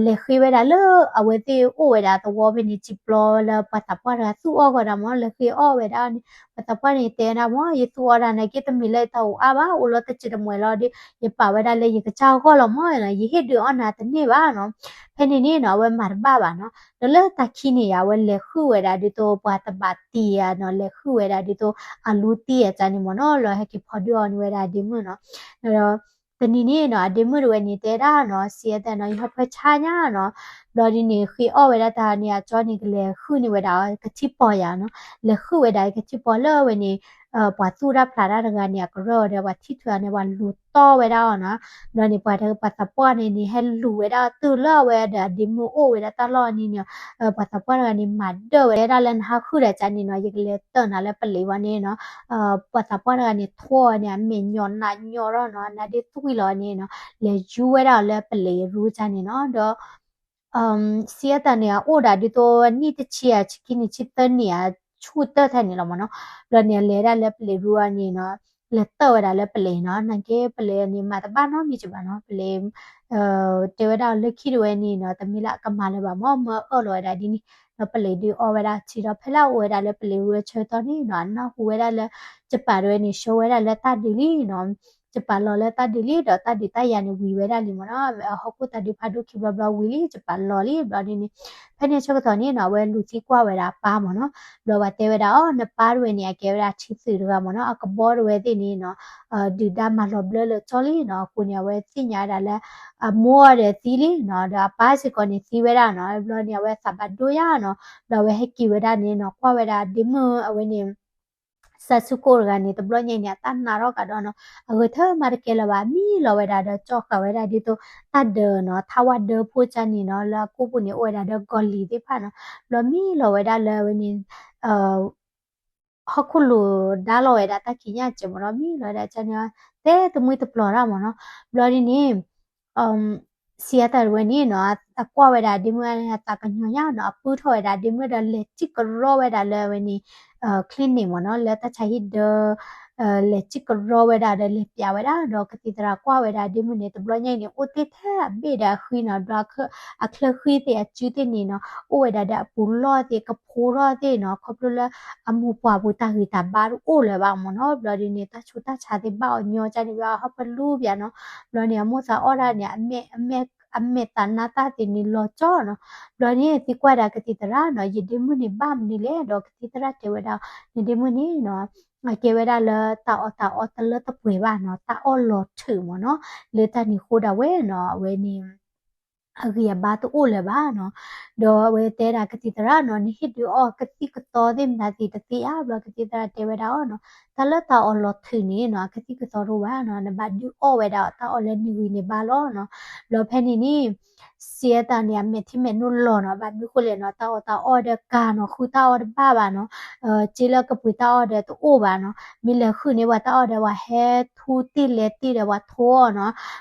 လဲၤဃ့ဝဲဒၣ်လၢ အဝဲသ့ၣ်အိၣ်ဝဲဒၣ်သဝီဖဲန့ၣ် စံာ်ပျီလၢပှၤသးပှၢ်တဂၤသူၣ်အီၣ်ဃီဒၣ်မ့ၢ် လဲၤဃ့အီၣ်ဝဲဒၣ်န့ၣ်, ပှၤသးပှၢ်န့ၣ်တဲဒၣ်မ့ၢ် ယသူၣ်အီၣ်ဒၣ်နာ်က့ တမ့ၢ်လၢယတၢ်အိၣ်အါဘၣ်, အိၣ်လီၤတစဲးတမှဲၤလီၤဒီး ယပာ်ဝဲဒၣ်လၢယကစၢ်အဂီၢ်လီၤမ့ၢ်နီၤ, ယဟ့ၣ်ဒုးအီၣ်နၤတန့ၢ်ဘၣ်နီၤ. ဖဲန့ၣ်န့ၣ်နီၤ အဝဲမၤတဘၣ်ဘၣ်နီၤ. ဒီးလၢတၢ်ခံန့ၣ်ယါ အဝဲလဲၤဃုဝဲဒၣ်ဒ်သိးပှၤတဘၣ်တံၢ်ဧါနီၤ, လဲၤဃုဝဲဒၣ်ဒ်သိးအလူတံၢ်အတၢ်န့ၣ်မ့ၢ်နီၤ, လီၤဟဲက့ၤဖီဒုးအီၤန့ၢ်ဝဲဒၣ်အဒ့မုၣ်နီၤ. ဒီး တနံၤန့ၣ်နီၤ အဒ့မုၣ်တဝဲန့ၣ်တဲဒၣ်နီၤ, စံးအသးနီၤ ယဟၢဖၢဆါညါနီၤ. ဘျီဒ်န့ၣ် ဃ့အီၣ်ဝဲဒၣ်တၢ်န့ၣ် အကၠီန့ၣ် ကလဲၤဃုန့ၢ်ဝဲဒၣ်ကထံပီၤယါနီၤ, လဲၤဃုဝဲဒၣ်ကထံပီၤလၢအဝဲန့ၣ် ပှၤသူၣ်တၢ်ဖျးတၢ်တဂၤန့ၣ် အကရၢၢ်ဒီး ပှၤထံၣ်ထွဲအီၤန့ၣ် ပှၤလူၤတီၢ်ဝဲဒၣ်အီၤနီၤ. ဘျီန့ၣ် ပှၤတၢ်ပှၤသးပှၢ်န့ၣ်န့ၣ် ဟဲလူၤဝဲဒၣ်တုၤလၢအဝဲဒီးအဒ့မုၣ်အိၣ်ဝဲဒၣ်တၢ်လီၢ်န့ၣ်, ပှၤသးပှၢ်တဂၤန့ၣ် မၤဒၢၣ်ဝဲဒၣ်လၢနဟးဃုာ်ဒီးကန့ၣ်နီၤ, ယကလဲၤတၢၢ်နၤလၢပလံးဝဲန့ၣ်နီၤ. ပှၤသးပှၢ်တဂၤန့ၣ် ထိၣ်အီၤန့ၣ် အမဲာ်ညီနါညီထီၣ်နီၤ, နါဒ့သူၣ်ကွံာ်လီၤန့ၣ်နီၤ, လဲၤယူဝဲဒၣ်အီၤလၢပလံးရူကန့ၣ်နီၤ. ဒီး စံးအသးန့ၣ် အအိၣ်ဒၣ်ဒ်သိးနံၣ်တဆံဧါ ဆံခံနံၣ် ဆံသၢနံၣ်ဧါ ဆူၣ်တၢၢ်ထဲန့ၣ်လီၤမ့ၢ်နီၤ. ဘျီန့ၣ် လဲၤဒၣ်လၢပလံးရူအီၤန့ၣ်နီၤ, လဲၤတၢၢ်ဝဲဒၣ်လၢပလံးနီၤ, နာ်က့ပလံးန့ၣ် မၤတဘၣ်နီတမံၤဘၣ်နီၤ, ပလံး တဲဝဲဒၣ်အီၤလၢခံတဝဲန့ၣ်နီၤ, တမ့ၢ်လၢအကမၤလၢၤဘၣ်မ့ၢ် မၢအၢၣ်လီၤဝဲဒၣ်ဒ်န့ၣ်, ဒီးပလံးဒုးအီၣ်ဝဲဒၣ်ထံဒီး ဖဲလၢအအိၣ်ဝဲဒၣ်လၢပလံးရူအဆၢကတီၢ်န့ၣ်နီၤ, အနၢ်ဟူဝဲဒၣ်လၢ ကပၤတဝဲန့ၣ် ဆှၢဝဲဒၣ်လၢတၢ်ဒုးလံနီၤ. ကပၤလီၤလၢတၢ်ဒုးလံ ဒီးတၢ်ဒုးတၢ်ယၤန့ၣ်ဝံၤဝဲဒၣ်လံမ့ၢ်နီၤ, ဟီၣ်ခိၣ်တၢ်ဒုးဖးဒိၣ်ခံဘျီဘျီဝံၤလံ ကပၤလီၤလံ ဘျီဒ်န့ၣ်, ဖဲန့ၣ်အဆၢကတီၢ်န့ၣ်နီၤ အဝဲလူၤသံကွၢ်ဝဲဒၣ်အပၢ်မ့ၢ်နီၤ, ဘျီပှၤတဲဝဲဒၣ်အီၤ နပၢ်တဝဲန့ၣ် အကဲဝဲဒၣ်ထံသုးတဂၤမ့ၢ်နီၤ, အကဘီတဝဲသ့ၣ်န့ၣ်နီၤ, ဒုၣ်ဒါမၤလီၤဘျၢလၢာ်ကၠီလံနီၤ, အဃိန့ၣ် အဝဲသ့ၣ်ညါဝဲဒၣ်လၢ အမိၢ်အီၤဒီးသံလံနီၤ, ဒီးအပၢ်စ့ၢ်ကီးန့ၣ်သံဝဲဒၣ်နီၤ, ဘျီန့ၣ် အဝဲသးဘၣ်ဒိယါနီၤ, ဘျီအဝဲဟဲက့ၤဝဲဒၣ်န့ၣ်နီၤ, ကွၢ်ဝဲဒၣ်ဒ့မုၣ်အဝဲန့ၣ် စဲးဆူကိၣ်တဂၤန့ၣ် တဘျီညါအံၤန့ၣ် အတၢ်နာ်ထီၣ်ကဒီးနီၤ, အဂဲၤထၢၣ်မၤတကဲလၢၤဘၣ်, မံလီၤဝဲဒၣ်ဒီးကၠီဃာ်ဝဲဒၣ်ဒ်သိး တၢ်ဒၢးနီၤ, ထါဝါဒၢဖိကန့ၣ်နီၤ, လၢအကိာ်ပူၤန့ၣ် အိၣ်ဝဲဒၣ်ဒီးကီၤလံၤသ့ၣ်တဖၣ်နီၤ, ဘျီမံလီၤဝဲဒၣ်လၢအဝဲန့ၣ် ဟီၣ်ခိၣ်လိၤဒါလီၤဝဲဒၣ်တၢ်ခံးညၣ်ကဲးမ့ၢ်နီၤ, မံလီၤဝဲဒၣ်ကန့ၣ် တဲတမှံတပျီၤတၢ်မ့ၢ်နီၤ, ဘျီဒ်န့ၣ် စံးအသးတဝဲန့ၣ်နီၤ, အကွၢ်ဝဲဒၣ်ဒ့မုၣ်န့ၣ် အသးကညီၤညါနီၤ, အပုၢ်ထီၣ်ဝဲဒၣ်ဒ့မုၣ်ဒီး လဲၤစံၣ်ကရီဝဲဒၣ်လၢအဝဲန့ၣ် clinic မ့ၢ်နီၤ, လၢတၢ်ဆါဟံၣ်ဒၢ လဲၤစံၣ်ကရီဝဲဒၣ်ဒီး လဲၤပျးဝဲဒၣ်ဒီး ကသံၣ်သရၣ်ကွၢ်ဝဲဒၣ်ဒ့မုၣ်န့ၣ် တဘျီညါအံၤန့ၣ် အိၣ်တ့ၢ်ထဲအဘ့ၣ်ဒီးအဃံနီၤ, ဒီးအချၢဃံသ့ၣ်အစုသ့ၣ်န့ၣ်နီၤ, အိၣ်ဝဲဒၣ်ဒီးအပူၤလီၢ်သ့ၣ် ကဖိထီၣ်သ့ၣ်နီၤ, ခီဖျိလၢ အမိၢ်ပှၢ်ပူၤတၢ်ဂံၢ်တၢ်ဘါတအိၣ်လၢၤဘၣ်မ့ၢ်နီၤ, ဘျီဒ်န့ၣ် တၢ်ဆူးတၢ်ဆါသ့ၣ်ဘၣ်အီၤညီကန့ၣ် ဘျီအဟီၣ်ဖၢလူပျးနီၤ, ဘျီန့ၣ် အမိၢ်သးအီၣ်ဒၣ်န့ၣ် အမဲာ်သးနါတၢ်သ့ၣ်န့ၣ်လီၤကၠီနီၤ, ဘျီန့ၣ် သံကွၢ်ဒၣ်ကသံၣ်သရၣ်နီၤ, ယဒ့မုၣ်န့ၣ်ဘၣ်မနုၤလဲၣ်, ဒီးကသံၣ်သရၣ်တဲဝဲဒၣ် နဒ့မုၣ်န့ၣ်နီၤ အကဲဝဲဒၣ်လၢတၢ်အီၣ်တၢ်အီတလၢတပှဲၤဘၣ်နီၤ, တၢ်အီၣ်လီၤထုးမ့ၢ်နီၤ, လၢတၢ်န့ၣ်အဃိဒၣ်ဝဲနီၤ, အဝဲန့ၣ် အဂံၢ်အဘါတအိၣ်လၢၤဘၣ်နီၤ, ဒီးအဝဲတဲဒၣ်ကသံၣ်သရၣ်နီၤ, နဟ့ၣ်ဒုးအီၣ်ကသံၣ်ကသီသ့ၣ်မတၤသ့ၣ်တသ့ဧါ, ဘျီကသံၣ်သရၣ်တဲဝဲဒၣ်အီၤနီၤ, တၢ်လၢတၢ်အီၣ်လီၤထုးန့ၣ်နီၤ အကသံၣ်ကသီတအိၣ်ဘၣ်နီၤ, နဘၣ်ဒုးအီၣ်ဝဲဒၣ်တၢ်အီၣ်လၢနဂံၢ်န့ၣ်ဘၣ်လီၤနီၤ, ဘျီဖဲန့ၣ်န့ၣ် စံးအသးန့ၣ် အမဲာ်ထံမဲာ်နိလီၤနီၤ, ဘၣ်မနုၤဃိလဲၣ်နီၤ, တၢ်အီၣ်တၢ်အီၣ်ဒီးကၤနီၤ, ဃုတၢ်အီၣ်တဘၣ်ဘၣ်နီၤ, စ့လၢကပှ့ၤတၢ်အီၣ်ဒီးတအိၣ်ဘၣ်နီၤ, မ့ၢ်လဲၤဃုန့ၢ်ပှၤတၢ်အီၣ်ဒီး ပှၤဟဲထူတ့ၢ်လဲၤတ့ၢ်ဒီးပှၤထိအီၣ်နီၤ,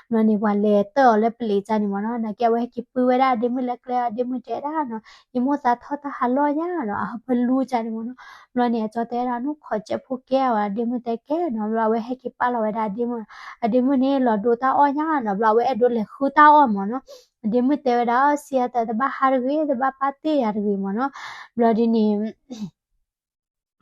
ဘျီန့ၣ် ပှၤလဲၤတၢၢ်အီၤလၢပလံးကန့ၣ်မ့ၢ်နီၤ, နာ်က့အဝဲဟဲက့ၤပုၢ်ဝဲဒၣ်ဒ့မုၣ်လၢကျဲအီၤ, ဒ့မုၣ်တဲဒၣ်နီၤ, ယမိၢ်သးထီၣ်တၢ်ဟးလီၢ်ညါနီၤ, အဟၢဖၢလူကန့ၣ်မ့ၢ်နီၤ, ဘျီန့ၣ် အကၠီတဲဒၣ်နီၤ, ခိးကဲးဖိကဲးဝဲ, ဒ့မုၣ်တဲကဲနီၤ, ဘျီအဝဲဟဲက့ၤပာ်လီၤဝဲဒၣ်ဒ့မုၣ်, အဒ့မုၣ်န့ၣ် လီၤဒိတၢ်အီၣ်ညါနီၤ, ဘျီအဝဲအဲၣ်ဒိးလဲၤဃုတၢ်အီၣ်မ့ၢ်နီၤ, ဒ့မုၣ်တဲဝဲဒၣ် စံးအသးတဘၣ်ဟးတဂ့ၤ, တဘၣ်ပာ်တ့ၢ်ယၤတဂ့ၤမ့ၢ်နီၤ, ဘျီဒ်န့ၣ်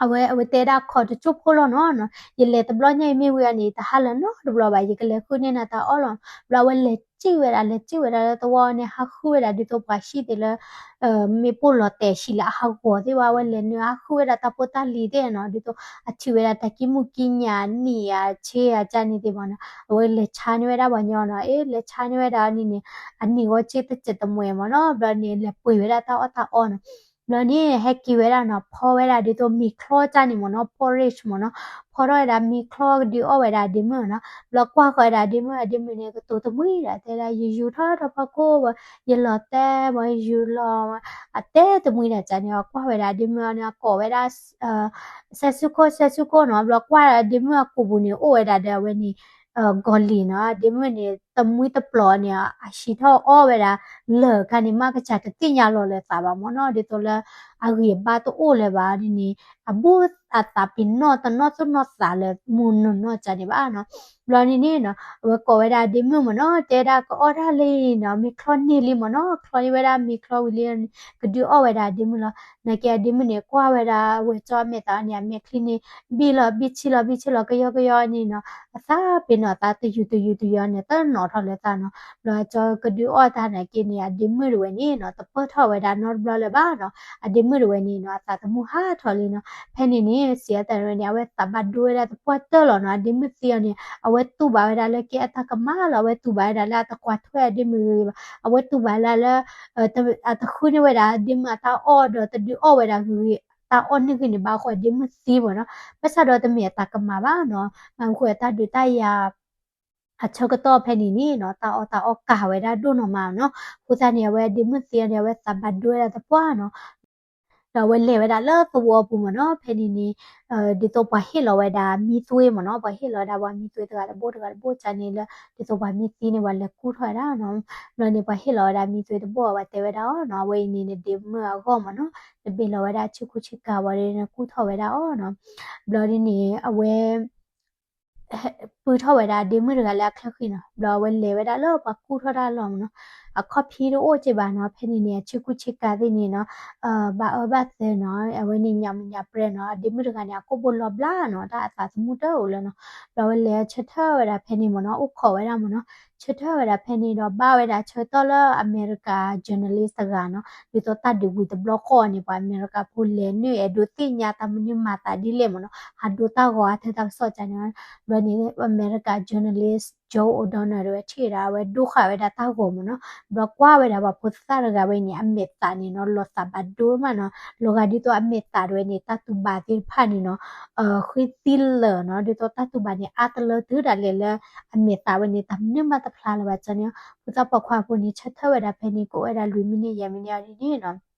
အဝဲ အဝဲတဲဒၣ်ခိးတစိၢ်ဖိလီၤနီၤ, ယလဲၤတဘျီညါအံၤမ့ၢ်ဝံၤအန့ၣ် တဟးလၢၤနီတဘျီဘၣ်, ယကလဲၤဃုန့ၢ်နၤတၢ်အီၣ်လီၤ, ဘျီအဝဲလဲၤစံၣ်ဝဲဒၣ် လဲၤစံၣ်ဝဲဒၣ်လၢသဝီန့ၣ် ဟးဃုဝဲဒၣ်ဒ်သိးပှၤဟံၣ်သ့ၣ်လၢ မ့ၢ်ပိၢ်လီၤတဲာ်ဆံးလၢအဟးဂီၤသ့ၣ်ဘၣ်, အဝဲလဲၤနုာ်ဟးဃုဝဲဒၣ်တၢ်ဖိတၢ်လံၤသ့ၣ်နီၤ, ဒ်သိးအထံၣ်ဝဲဒၣ်တၢ်ကံၢ်မူၢ်ကံၢ်ညာ်နံၣ်ဧါဆ့ဧါကန့ၣ်သ့ၣ်မ့ၢ်နီၤ, အဝဲလဲၤဆါန့ၢ်ဝဲဒၣ်ပှၤညီနီၤ, အ့ လဲၤဆါန့ၢ်ဝဲဒၣ်န့ၣ်န့ၣ် အနံၣ်ဂီၢ်စ့တစဲးတမှဲၤမ့ၢ်နီၤ, ဘျီန့ၣ် လဲၤပှ့ၤဝဲဒၣ်တၢ်အီၣ်တၢ်အီနီၤ, ဘျီန့ၣ် ဟဲက့ၤဝဲဒၣ်နီၤ, ဖီဝဲဒၣ်ဒ်သိးမ့ၤချီကန့ၣ်မ့ၢ်နီၤ, porridge မ့ၢ်နီၤ, ဖီထီၣ်ဝဲဒၣ်မ့ၤချီကဒုးအီၣ်ဝဲဒၣ်ဒ့မုၣ်နီၤ, ဘျီကွၢ်ဃီဝဲဒၣ်ဒ့မုၣ်, အဒ့မုၣ်န့ၣ် ကတိၤတမှံဒၣ် တဲဒၣ် ယယူၤထီၣ်ထီၣ်ဖီခိၣ်ဝဲ, ယလီၤတဲာ်ဝဲ ယူၤလီၤ, အတဲတမှံဒၣ်ကန့ၣ် ကွၢ်ဝဲဒၣ်ဒ့မုၣ်န့ၣ် အကိးဝဲဒၣ် စဲးဆူခိၣ် စဲးဆူခိၣ်နီၤ, ဘျီကွၢ်ဒ့မုၣ်အကိာ်ပူၤန့ၣ် အိၣ်ဝဲဒၣ်ဒီးအဝဲန့ၣ် ကီၤလံၤနီၤ, ဒ့မုၣ်န့ၣ် တမှံတပျီၤန့ၣ် အဟံးထီၣ်အီၣ်ဝဲဒၣ် လၢာ်ခါန့ၣ် မ့ၢ်ကစၢ်တသ့ၣ်ညါလီၤလၢၤသးဘၣ်မ့ၢ်နီၤ, ဒ်သိးလၢ အဂံၢ်အဘါတအိၣ်လၢၤဘၣ်ဒ်န့ၣ် အဘူးအသးပ့ၤနီၣ်တနီၣ်သူၣ်နီၣ်သးလၢမုၢ်နီၢ်နီၢ်ကန့ၣ်ဘၣ်နီၤ, ဘျီန့ၣ်န့ၣ်နီၤ အဝဲကိးဝဲဒၣ်ဒ့မုၣ်မ့ၢ်နီၤ, တဲဒၣ်ကအီၣ်တၢ်လံနီၤ, မ့ၤချီန့ၢ်လံမ့ၢ်နီၤ, ချီန့ၢ်ဝဲဒၣ်မ့ၤချီဝံၤလံန့ၣ် ကဒုးအီၣ်ဝဲဒၣ်ဒ့မုၣ်လီၤ, နာ်က့အဒ့မုၣ်န့ၣ် ကွၢ်ဝဲဒၣ်ဝဲကၠီအမဲာ်သးန့ၣ် အမဲာ်ချံန့ၣ် ဘံၣ်လီၤ ဘံၣ်ဆံးလီၤ ဘံၣ်ဆံးလီၤ ကယီကယီန့ၣ်နီၤ, အသးပ့ၤနီၣ်သးတယူၤတယူၤတယီန့ၣ် တနီၣ်ထီၣ်လၢသးနီၤ, ဘျီကၠီကဒုးအီၣ်တၢ်နာ်က့န့ၣ် အဒ့မုၣ်တဝဲန့ၣ်နီၤ တပၢၢ်ထီၣ်ဝဲဒၣ်နီတဘျီလၢၤဘၣ်နီၤ, အဒ့မုၣ်တဝဲန့ၣ်နီၤ အသးသမူဟးထီၣ်လံနီၤ, ဖဲန့ၣ်န့ၣ် စံးအသးတဝဲန့ၣ် အဝဲသးဘၣ်ဒိဝဲဒၣ်သပှၢ်တၢၢ်လီၤနီၤ, အဒ့မုၣ်သံအီၤန့ၣ် အဝဲတူၢ်ဘၣ်ဝဲဒၣ်လၢကဲအတၢ်ကမၣ်လီၤ, အဝဲတူၢ်ဘၣ်ဝဲဒၣ်လၢအတကွၢ်ထွဲအဒ့မုၣ်ဂ့ၤဂ့ၤဘၣ်, အဝဲတူၢ်ဘၣ်ဝဲဒၣ်လၢ အတဃုန့ၢ်ဝဲဒၣ်ဒ့မုၣ်အတၢ်အီၣ်ဒီးတဒုးအီၣ်ဝဲဒၣ်ဂ့ၤဂ့ၤ တၢ်အီၣ်န့ၢ်ဂံၢ်န့ၣ် ဘၣ်ဃိအဒ့မုၣ်သံမ့ၢ်နီၤ, ဘၣ်ဆၣ်ဒီးတမ့ၢ်အတၢ်ကမၣ်ဘၣ်နီၤ, မ့ၢ်ဃိတၢ်ဒုးတၢ်ယၤ အဆၢကတီၢ်ဖဲန့ၣ်န့ၣ်နီၤ တၢ်အီၣ်တၢ်အီၣ်ကၢ်ဝဲဒၣ်ဒိၣ်နီၤမးနီၤ, အဃိသတးန့ၣ် အဝဲဒ့မုၣ်သံအီၤန့ၣ် အဝဲသးဘၣ်ဒိဝဲဒၣ်သပှၢ်နီၤ, ဒီးအဝဲလဲၤဝဲဒၣ်လၢသဝီပူၤမ့ၢ်နီၤ, ဖဲန့ၣ်န့ၣ် ဒ်သိးပှၤဟ့ၣ်လီၤဝဲဒၣ်မံသွ့မ့ၢ်နီၤ, ပှၤဟ့ၣ်လီၤဝဲဒၣ်ပှၤမံသွ့တဂၤတဘိၣ်တဂၤတဘိၣ်ကန့ၣ်လၢ ဒ်သိးပှၤမံသံန့ၣ် ပှၤလဲၤကူၣ်ထီၣ်ဝဲဒၣ်နီၤ, ဘျီန့ၣ် ပှၤဟ့ၣ်လီၤဝဲဒၣ်မံသွ့တဘိၣ် ပှၤတဲဝဲဒၣ်အီၤနီၤ, အဝဲအံၤန့ၣ် နဒ့မုၣ်အဂီၢ်မ့ၢ်နီၤ, နဘ့ၣ်လီၤဝဲဒၣ်ဆ့ကူဆ့ကၤဝံၤဒီး နကူၣ်ထီၣ်ဝဲဒၣ်အီၤနီၤ, ဘျီဒ်န့ၣ် အဝဲ ပုၢ်ထီၣ်ဝဲဒၣ်အဒ့မုၣ်တဂၤလၢအချၢဃံနီၤ, ဘျီအဝဲလဲၤဝဲဒၣ်လၢပှၤကူၣ်ထီၣ်တၢ်အလီၢ်မ့ၢ်နီၤ, အခီၣ်ဖံးတအိၣ်က့ဘၣ်နီၤ, ဖဲန့ၣ်န့ၣ် အဆ့ကူဆ့ကၤသ့ၣ်န့ၣ်နီၤ, ဘၣ်အၢဘၣ်သၢနီၤ, အဝဲန့ၣ်ညါမုၢ်ညါပြဲနီၤ, အဒ့မုၣ်တဂၤန့ၣ် အကိာ်ဘိလီၤဘျါနီၤ, တၢ်အသးသမူတအိၣ်လၢၤနီၤ, ဘျီအဝဲလဲၤဆၢထၢၣ်ဝဲဒၣ်ဖဲန့ၣ်မ့ၢ်နီၤ, အိၣ်ခိးဝဲဒၣ်မ့ၢ်နီၤ, ဆၢထၢၣ်ဝဲဒၣ်ဖဲန့ၣ်ဒီး ဘၣ်ဝဲဒၣ်ဆၢကတီၢ်လၢအမဲရကၤ journalist တဂၤနီၤ, ဒ်သိးတၢ်ဒုးဝံၤတဘျီဃီန့ၣ် ပှၤအမဲရကၤဖိလဲၤနုာ်အဲၣ်ဒိးသ့ၣ်ညါတၢ်မနုၤမၤသးဒ်လဲၣ်မ့ၢ်နီၤ, ဟးဒိတၢ်ဂီၤအါထဲတၢ်ကစီၣ်ကန့ၣ်, ဘျီန့ၣ် အမဲရကၤ journalist Joe O'Donnell တဝဲထံၣ်ဝဲဒၣ် အဝဲဒိဃာ်ဝဲဒၣ်တၢ်ဂီၤမ့ၢ်နီၤ, ဘျီကွၢ်ဝဲဒၣ်ပှၤဖိသၣ်တဂၤဝဲန့ၣ် အမဲာ်သးန့ၣ်နီၤ လီၤသးဘၣ်ဒိမးနီၤ, လီၤဂာ်ဒ်သိးအမဲာ်သးတဝဲန့ၣ် တၢ်တူၢ်ဘၣ်သ့ၣ်တဖၣ်န့ၣ်နီၤ ဃ့သံလၢာ်နီၤ, ဒ်သိးတၢ်တူၢ်ဘၣ်န့ၣ် အါတလၢတုၤဒၣ်လဲာ်လၢ အမဲာ်သးဝဲန့ၣ် တၢ်မနုၤမးတဖျါလၢၤဘၣ်ကန့ၣ်, ဖိသၣ်ပိာ်ခွါဖိန့ၣ် ဆၢထၢၣ်ဝဲဒၣ်ဖဲန့ၣ် ကိးဝဲဒၣ်လွံၢ်မံးနံးယဲၢ်မံးနံးအီၤဒ်န့ၣ်နီၤ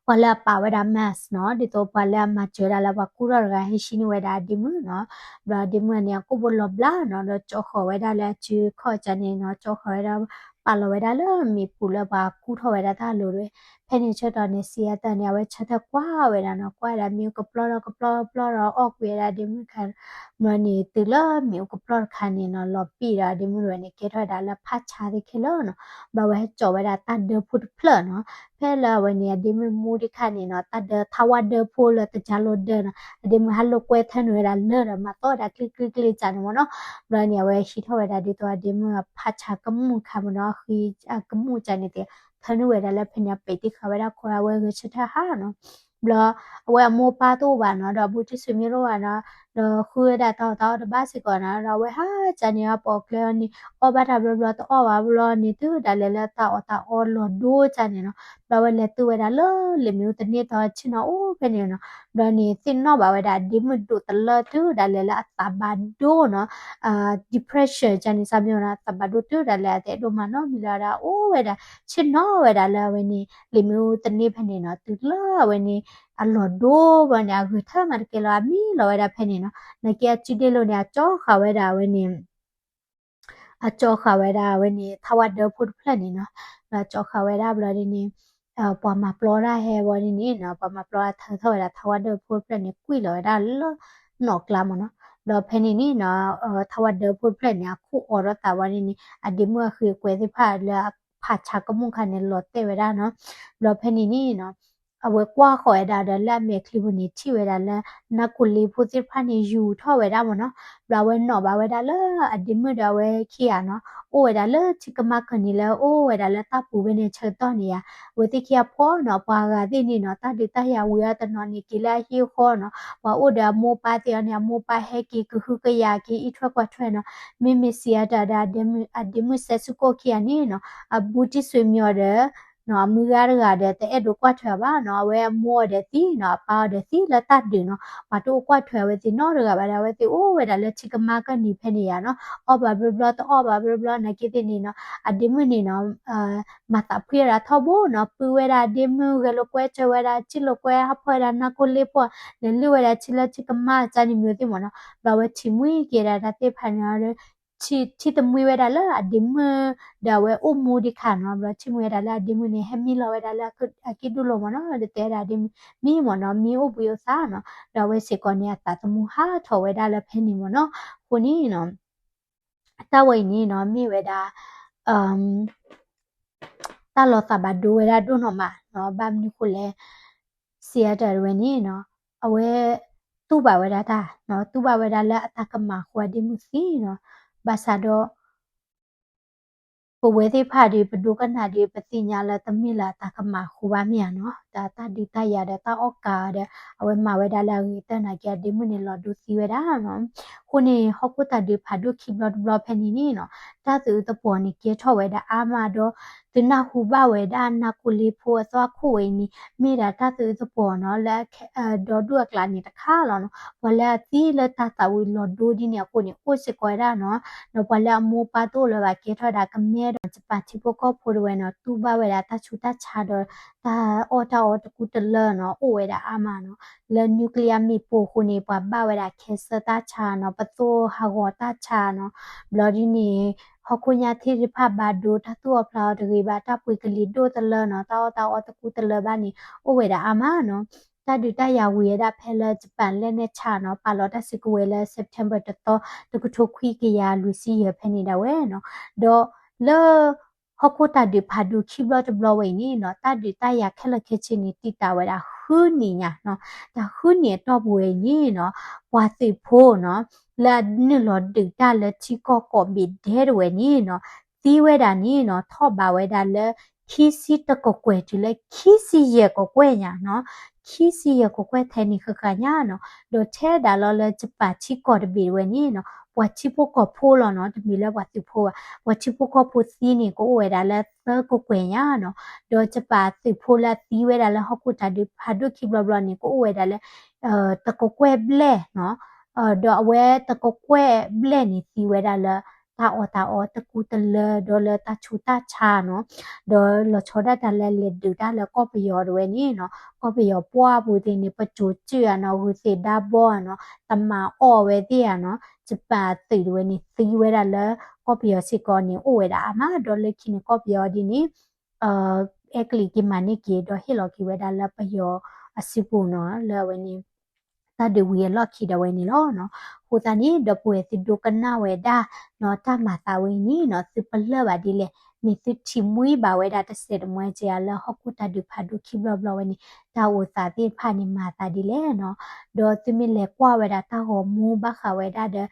ပှၤလၢအပာ်ဝဲဒၣ် mask နီၤ, ဒ်သိးပှၤလၢအမၤစၢၤဒၣ်လၢပှၤကူၣ်ထီၣ်တဂၤဟဲဆှံန့ၢ်ဝဲဒၣ်အဒ့မုၣ်နီၤ, ဘျီအဒ့မုၣ်န့ၣ် အကိာ်ဘိလီၤဘျါနီၤ, ဒီးကၠီဃီၤဝဲဒၣ်လၢအစုခီၣ်ကန့ၣ်နီၤ, ကၠီဃီၤဝဲဒၣ် ပာ်လီၤဝဲဒၣ်လၢမ့ၣ်ပူၤလၢပှၤကူၣ်ထီၣ်ဝဲဒၣ်တၢ်လိၤတဝဲ, ဖဲန့ၣ်ဆၢကတီၢ်န့ၣ် Seattle န့ၣ် အဝဲဆၢထၢၣ်ကွၢ်ဝဲဒၣ်နီၤ, ကွၢ်ဝဲဒၣ်မ့ၣ်အူကပျီၢ်ဒီးကပျီၢ်ကပျီၢ်ဒီးအီၣ်ကွံာ်ဝဲဒၣ်အဒ့မုၣ်တခါ, ဘျီန့ၣ် တုၤလၢမ့ၣ်အူကပျီၢ်တခါန့ၣ်နီၤ လီၤပံာ်ဒီးအဒ့မုၣ်တဝဲန့ၣ် ကဲထီၣ်ဝဲဒၣ်လၢဖးဆါသ့ၣ်ခဲလၢာ်နီၤ, ဘျီဝဲဟဲကၠီၤဝဲဒၣ်တၢ်ဒၢဖိတဖျၢၣ်နီၤ, ဖဲလၢအဝဲန့ၣ် အဒ့မုၣ်မူဒံးခါန့ၣ်နီၤ တၢ်ဒၢထးဝါဒၢဖိလၢတကၢလိဒၢနီၤ, အဒ့မုၣ်ဟးလိာ်ကွဲထၢနုာ်ဝဲဒၣ်လၢာ်ဒီးမၤသီၣ်ဝဲဒၣ်ကျ့ကျ့ကျ့ကန့ၣ်မ့ၢ်နီၤ, ဘျီန့ၣ် အဝဲဟံးထီၣ်ဝဲဒၣ်ဒ်သိးအဒ့မုၣ်အဖးဆါကမူၣ်တခါမ့ၢ်နီၤ, အဃံအကမူၣ်ကန့ၣ်သ့ၣ် ထၢနုာ်ဝဲဒၣ်လၢဖဲန့ၣ် အပံာ်တံၢ်ဃာ်ဝဲဒၣ်ခိၣ် အဝဲဂဲၤဆၢထၢၣ်ဟးနီၤ, ဘျီ အဝဲအမိၢ်ပၢ်တအိၣ်ဘၣ်နီၤ, ဒီးအဘူးတံၢ်စံးမ့ၢ်တအိၣ်ဘၣ်နီၤ, ဒီးဃုဝဲဒၣ်တၢ်အီၣ်တၢ်အီတဘၣ်စ့ၢ်ကီးနီၤ, ဒီးအဝဲဟးကန့ၣ် အပိာ်ကျဲအီၤန့ၣ် အီၣ်ဘၣ်တၢ်ဘျီဘျီတအီၣ်ဘၣ်ဘျီန့ၣ် တုၤဒၣ်လဲာ်လၢတၢ်အီၣ်တၢ်အီလီၤဒိကန့ၣ်နီၤ, ဘျီအဝဲလဲၤတုၤဝဲဒၣ်လၢလ့ၣ်မ့ၣ်အူတန့ၢ်တီ ဆ့ၣ်နီၤအိၣ်ဖဲန့ၣ်နီၤ, ဘျီန့ၣ် သ့ၣ်နီၣ်ဘၣ်ဝဲဒၣ်အဒ့မုၣ်ဒိၣ်တလၢတုၤဒၣ်လဲာ်လၢအသးဘၣ်ဒိနီၤ depression ကန့ၣ် စးမ့ၢ်နီၤ သးဘၣ်ဒိတုၤဒၣ်လဲာ် အတအဲၣ်ဒိးမၤနီတမံၤလၢၤဝဲဒၣ် အိၣ်ဝဲဒၣ် ဆ့ၣ်နီၤဝဲဒၣ်လၢအဝဲန့ၣ် လ့ၣ်မ့ၣ်အူတန့ၢ်ဖဲန့ၣ်နီၤ တုၤလၢအဝဲန့ၣ် အလီၤဒိဘျီန့ၣ် အဂဲၤဆၢထၢၣ်မးတကဲလီၤ အမံလီၤဝဲဒၣ်ဖဲန့ၣ်နီၤ နာ်က့အစုဒ့လိာ်န့ၣ် အကၠီဃာ်ဝဲဒၣ်အဝဲန့ၣ် အကၠီဃာ်ဝဲဒၣ်အဝဲန့ၣ် ထးဝါဒၢဖိတဖျၢၣ်န့ၣ်နီၤ ဒီးကၠီဃာ်ဝဲဒၣ်ဘျီဒ်န့ၣ် ပှၤမၤပျီတၢ်ဟဲဝဲဒ်န့ၣ်နီၤ ပှၤမၤပျီတၢ်ထၢထီၣ်ဝဲဒၣ်ထးဝါဒၢဖိတဖျၢၣ်န့ၣ် ကွံာ်လီၤဝဲဒၣ်လၢနီၣ်ကျါမ့ၢ်နီၤ ဘျီဖဲန့ၣ်န့ၣ်နီၤ ထးဝါဒၢဖိတဖျၢၣ်န့ၣ် အခိၣ်အိးထီၣ်သးဝဲဒ်န့ၣ် အဒ့မုၣ်အဃံအကွဲသ့ၣ်တဖၣ်လၢအဖးဆါကမူၣ်ခါန့ၣ် လီၤတဲာ်ဝဲဒၣ်နီၤ ဘျီဖဲန့ၣ်န့ၣ်နီၤ အဝဲကွၢ်ဃီၤဝဲဒၣ်ဒီးလၢအမဲာ်ချံပူၤန့ၣ် ထံၣ်ဝဲဒၣ်လၢ နၢ်ကိၣ်လ့ဖိသ့ၣ်တဖၣ်န့ၣ် ယူၤထီၣ်ဝဲဒၣ်မ့ၢ်နီၤ ဘျီအဝဲနီၣ်ဘၣ်ဝဲဒၣ်လၢအဒ့မုၣ်ဒီးအဝဲခံဂၤနီၤ အိၣ်ဝဲဒၣ်လၢထံကမါကၢၢ်န့ၣ်လၢအိၣ်ဝဲဒၣ်လၢတၢ်ပူၤဖဲန့ၣ်ဆၢကတီၢ်န့ၣ်ယါ အဝဲသ့ၣ်ခံဂၤဖီနီၤ ပှၤဂၤသ့ၣ်န့ၣ်နီၤ တၢ်ဒုးတၢ်ယၤဝံၤအီၤတနီၤန့ၣ် က့ၤလၢအဟံၣ်အဃီနီၤ ပှၤအိၣ်ဒီးအမိၢ်ပၢ်သ့ၣ်အီၤန့ၣ် အမိၢ်ပၢ်ဟဲက့ၤကဟုကယာ်က့ၤ အံးထွဲကွၢ်ထွဲနီၤ မ့မ့ၢ်စံးအတၢ်ဒီး အဒ့မုၣ်စဲးစူကိၣ်ခံဂၤန့ၣ်နီၤ အဘူးတံၢ်ဆွေမျိုးဒီး နီၤ အမုၢ်ဂၤတဂၤဒီး တအဲၣ်ဒိးကွၢ်ထွဲအီၤဘၣ်နီၤ အဝဲအမိၢ်အီၤဒီးသံနီၤ အပၢ်အီၤဒီးသံလၢတၢ်ဒုးနီၤ ပှၤတအိၣ်ကွၢ်ထွဲအဝဲသ့ၣ်နီတဂၤဘၣ်ဒီး အဝဲသ့ၣ်အိၣ်ဝဲဒၣ်လၢထံကမါကၢၢ်နံၤဖဲန့ၣ်ယါနီၤ အီၣ်ဘၣ်ဘျီဘျီ တအီၣ်ဘၣ်ဘျီဘျီ နာ်က့သ့ၣ်န့ၣ်နီၤ အဒ့မုၣ်န့ၣ်နီၤ မၤသးဖှံဝဲဒၣ်ထီဘိနီၤ ပုၢ်ဝဲဒၣ်အဒ့မုၣ် ဂဲၤလိာ်ကွဲစၢၤဝဲဒၣ် စံၣ်လိာ်ကွဲဟးဖီၣ်ဝဲဒၣ်နၢ်ကိၣ်လ့ဖီၣ် လဲၤလုၢ်ဝဲဒၣ်ထံလၢထံကမါကၢၢ်နံၤမ့ၢ်သ့ၣ်မ့ၢ်နီၤ ဘျီအဝဲထံၣ်မှံက့ၤဒၣ်တၢ်သ့ၣ်တဖၣ်န့ၣ် ထံၣ်တမှံဝဲဒၣ်လၢအဒ့မုၣ် ဒီးအဝဲအိၣ်မူဒံးခါနီၤ ဘျီထံၣ်မှံဝဲဒၣ်လၢအဒ့မုၣ်န့ၣ် ဟဲမံလီၤဝဲဒၣ်လၢအကံၣ်ဒူၣ်လိၤမ့ၢ်နီၤ ဒီးတဲဝဲဒၣ်အဒ့မုၣ် မံမ့ၢ်နီၤ မံအိၣ်ဘှံးအိၣ်သါနီၤ ဒီးအဝဲစ့ၢ်ကီးန့ၣ် အသးသမူဟးထီၣ်ဝဲဒၣ်လၢဖဲန့ၣ်မ့ၢ်နီၤ အဃိန့ၣ်နီၤ တၢ်ဝဲအံၤန့ၣ်နီၤ မ့ၢ်ဝဲဒၣ် တၢ်လီၤသးဘၣ်ဒိဝဲဒၣ်ဒိၣ်နီၢ်မးနီၤ ဘၣ်မနုၤဃိလဲၣ် စံးအတၢ်တဝဲန့ၣ်နီၤ အဝဲ တူၢ်ဘၣ်ဝဲဒၣ်တၢ်နီၤ တူၢ်ဘၣ်ဝဲဒၣ်လၢအတၢ်ကမၣ်အဃိအဒ့မုၣ်သံနီၤ ဘၣ်ဆၣ်ဒီး ပဝဲသ့ၣ်တဖၣ်ဒီး ပဒိကနၣ်ဒီး ပသ့ၣ်ညါလၢတမ့ၢ်လၢအတၢ်ကမၣ်အဃိဘၣ်မ့ၢ်ဧါနီၤ တၢ် တၢ်ဒုးတၢ်ယၤဒီးတၢ်အီၣ်ကးဒီး အဝဲမၤဝဲဒၣ်လၢအဂ့ၤတၢ်နာ်က့ အဒ့မုၣ်န့ၣ်လီၤဒိသံဝဲဒၣ်နီၤ အဃိန့ၣ် ဟီၣ်ခိၣ်တၢ်ဒုးဖးဒိၣ်ခံဘျီတဘျီဖဲန့ၣ်န့ၣ်နီၤ တၢ်သးအုးသပှီၤန့ၣ် ကဲထီၣ်ဝဲဒၣ်အါမးဒီး သုနၢ်ဟူဘၣ်ဝဲဒၣ် နၢ်ကိလ့ဖိအသွၣ်ခိၣ်ဝဲအံၤန့ၣ် မ့ၢ်ဒၣ်တၢ်သးအုးသပှီၤနီၤ လၢ ဒီဒူၣ်အကျါန့ၣ်တခါလီၤနီၤ. ပှၤလၢအသံလၢတၢ်သးဝံၤလီၤဒိဒ်န့ၣ်အဃိန့ၣ် အိၣ်စ့ၢ်ကီးဝဲဒၣ်နီၤ. ဒီးပှၤလၢအမိၢ်ပၢ်တအိၣ်လၢၤဘၣ် ကဲထီၣ်ဝဲဒၣ်ကမဲဒီး ယပၣ်ထံဖိကီၢ်ဖိတဝဲနီၤ တူၢ်ဘၣ်ဝဲဒၣ်တၢ်ဆူးတၢ်ဆါဒီး တၢ်အီၣ်တၢ်အီတကူတလၢနီၤ အိၣ်ဝဲဒၣ်အါမးနီၤ. လၢ nuclear မ့ၣ်ပိၢ်အဃိန့ၣ် ပှၤဘၣ်ဝဲဒၣ် cancer တၢ်ဆါနီၤ ပသိၣ်ဟးဂီၤတၢ်ဆါနီၤ. ဘျီဒ်န့ၣ် ဟီၣ်ခိၣ်ညါထံၣ်သ့ၣ်တဖၣ်ဘၣ်ဒိ တၢ်သူၣ်အီၣ်ဖျးအီၣ်တဂ့ၤဘၣ် တၢ်ပှ့ၤကလံၤဒိၣ်တလၢနီၤ တၢ်အီၣ်တၢ်အီတကူတလၢဘၣ်န့ၣ် အိၣ်ဝဲဒၣ်အါမးနီၤ. တၢ်ဒုးတၢ်ယၤဝံၤဝဲဒၣ်ဖဲလၢ ယပၣ် လဲၣ်နဲၣ်ဆၣ်နီၤ ပာ်လီၤတၢ်စုကဝဲၤလၢ September တသီ တကထိခွံကယၤလွံၢ်ဆံယဲၢ်ဖဲန့ၣ်ဒၣ်ဝဲနီၤ. ဒီးလၢ ဟီၣ်ခိၣ်တၢ်ဒုးဖးဒိၣ်ခံဘျီတဘျီဝဲအံၤန့ၣ်နီၤ တၢ်ဒုးတၢ်ယၤခဲလၢာ်ခဲဆ့န့ၣ် တံာ်တာ်ဝဲဒၣ်ဃုနံၣ်ညါနီၤ. တၢ်ဃုနံၣ်အတီၢ်ပူၤဝဲအံၤန့ၣ်နီၤ ပှၤသုးဖိနီၤ လၢအနုာ်လီၤဒုးတၢ်လၢထံကီၢ်ကိးဘ့ၣ်ဒဲတဝဲန့ၣ်နီၤ သံဝဲဒၣ်န့ၣ်နီၤ ထီၣ်ဘးဝဲဒၣ်လၢ ခံဆံတကကွဲၢ်တုၤလၢခံဆံယဲၢ်ကကွဲၢ်ညါနီၤ. ခံဆံယဲၢ်ကကွဲၢ်ထဲန့ၣ်ဃၣ်ဃၣ်ညါနီၤ. ဒီးထဲဒၣ်လီၤလၢ ယပၣ်ထံကီၢ်တဘ့ၣ်တဝဲန့ၣ်နီၤ ပှၤထံဖိကီၢ်ဖိလီၤနီၤ တမ့ၢ်လၢပှၤသုးဖိဘၣ် ပှၤထံဖိကီၢ်ဖိသံန့ၣ် ကအိၣ်ဝဲဒၣ်လၢသၢကကွဲၢ်ညါနီၤ. ဒီးယပၣ်သုးဖိလၢအသံဝဲဒၣ်လၢ ဟီၣ်ခိၣ်တၢ်ဒုးဖးဒိၣ်ခံဘျီဘျီန့ၣ် ကအိၣ်ဝဲဒၣ်လၢ တကကွဲၢ်ဘျဲၣ်နီၤ. ဒီးအဝဲတကကွဲၢ်ဘျဲၣ်န့ၣ် သံဝဲဒၣ်လၢ တၢ်အီၣ်တၢ်အီတကူတလၢ ဒီးလၢတၢ်ဆူးတၢ်ဆါနီၤ. ဒီးလီၤဆီဒၣ်တၢ်လၢလဲၤဒုးတၢ်လၢကီၢ်ပယီၤတဝဲန့ၣ်နီၤ ကီၢ်ပယီၤပှၢ်ပူၤသ့ၣ်န့ၣ် ပစိၤစုၣ်ဧါနီၤ ဂုာ်သ့ၣ်ဒါဘီဧါနီၤ တမၤအီၣ်ဝဲသ့ၣ်ဧါနီၤ ယပၣ်သုးတဝဲန့ၣ် သံဝဲဒၣ်လၢ ကီၢ်ပယီၤစ့ၢ်ကီးန့ၣ် အိၣ်ဝဲဒၣ်အါမး ဒီးလၢခံန့ၣ် ကီၢ်ပယီၤဒ်န့ၣ် အဲကလံးက့ၤမၤန့ၢ်က့ၤ ဒီးဟ့ၣ်လီၤက့ၤဝဲဒၣ်လၢပယီၤအစုပူၤနီၤ လၢအဝဲန့ၣ် တၢ်ဒုးဝံၤအလီၢ်ခံဒီးဝဲန့ၣ်လီၤနီၤ. အဃိသတးန့ၣ် ဒီပုၢ်ဝဲၢ်သုဒိကနၣ်ဝဲဒၣ်နီၤ တၢ်မၤသးဝဲအံၤန့ၣ်နီၤ သုပလၢၢ်ဘၣ်ဒ်လဲၣ် မ့ၢ်သုထံၣ်မှံဘၣ်ဝဲဒၣ်တစဲးတမှဲက့ၤဧါ လၢဟီၣ်ခိၣ်တၢ်ဒုးဖးဒိၣ်ခံဘျီဘျီဝဲန့ၣ် တၢ်အိၣ်သးသ့ၣ်တဖၣ်န့ၣ် မၤသးဒ်လဲၣ်နီၤ. ဒီးသုမ့ၢ်လဲၤကွၢ်ဝဲဒၣ်တၢ်ဂီၤမူဘၣ်ဃးဝဲဒၣ်ဒီး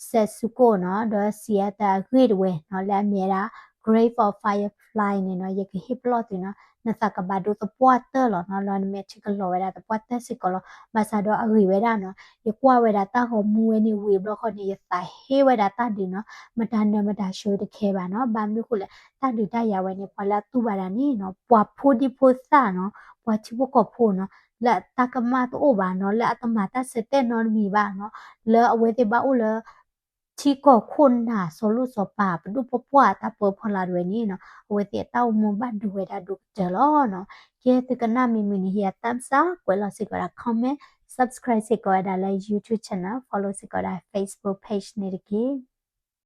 စဲးစူကိၣ်နီၤ ဒီး Seattle အဂ့ၢ်တဝဲနီၤ လၢအမ့ၢ်ဝဲဒၣ် Grave of Firefly န့ၣ်နီၤ ယကဟ့ၣ်ပလီၢ်သုနီၤ နသးကဘၣ်ဒိသပှၢ်တၢၢ်လီၤနီၤ လၢနမ့ၢ်ထံၣ်ကလီၤဝဲဒၣ်သပှၢ်တၢၢ်စ့ၢ်ကီးလီၤ. ဘၣ်ဆၣ်ဒီးအဂ့ၢ်ဝဲဒၣ်နီၤ ယကွၢ်ဝဲဒၣ်တၢ်ဂီၤမူဝဲန့ၣ်ဝံၤဘျီဃီန့ၣ် ယသးဟ့ဝဲဒၣ်တၢ်ဒုးနီၤ မတၤနၢၤမတၤဆှၢတခဲဘၣ်နီၤ ဘၣ်မနုၤဃိလဲၣ် တၢ်ဒုးတၢ်ယၤဝဲန့ၣ် ပှၤလၢအတူၢ်ဘၣ်ဒၣ်န့ၣ်နီၤ ပှၤဖိဒံဖိသၣ်နီၤ ပှၤထံဖိကီၢ်ဖိနီၤ လၢအတၢ်ကမၣ်တအိၣ်ဘၣ်နီၤ လၢအတမၤတၢ်ဆၢတဲာ်နီတမံၤဘၣ်နီၤ လၢအဝဲသ့ၣ်ဘၣ်အိၣ်လၢ ထံကီၢ်ခိၣ်နၢ်စီၤလိၣ်စီၤပၤ ပဒိၣ်ပပှၢ်တၢ်ပၢဖီလာ်တဝဲန့ၣ်နီၤ အဝဲသ့ၣ်အတၢ်အိၣ်မူဘၣ်ဒိဝဲဒၣ်ဒိၣ်ကတၢၢ်လီၤနီၤ. ကဲသုကနၣ်မံၤမုာ်န့ၣ် ဟ့ၣ်ယၤ thumbs up ကွဲးလီၤစ့ၢ်ကီးဝဲဒၣ် comment, subscribe စ့ၢ်ကီးဝဲဒၣ်လၢ YouTube channel, follow စ့ၢ်ကီးဝဲဒၣ် Facebook page န့ၣ်တက့ၢ်.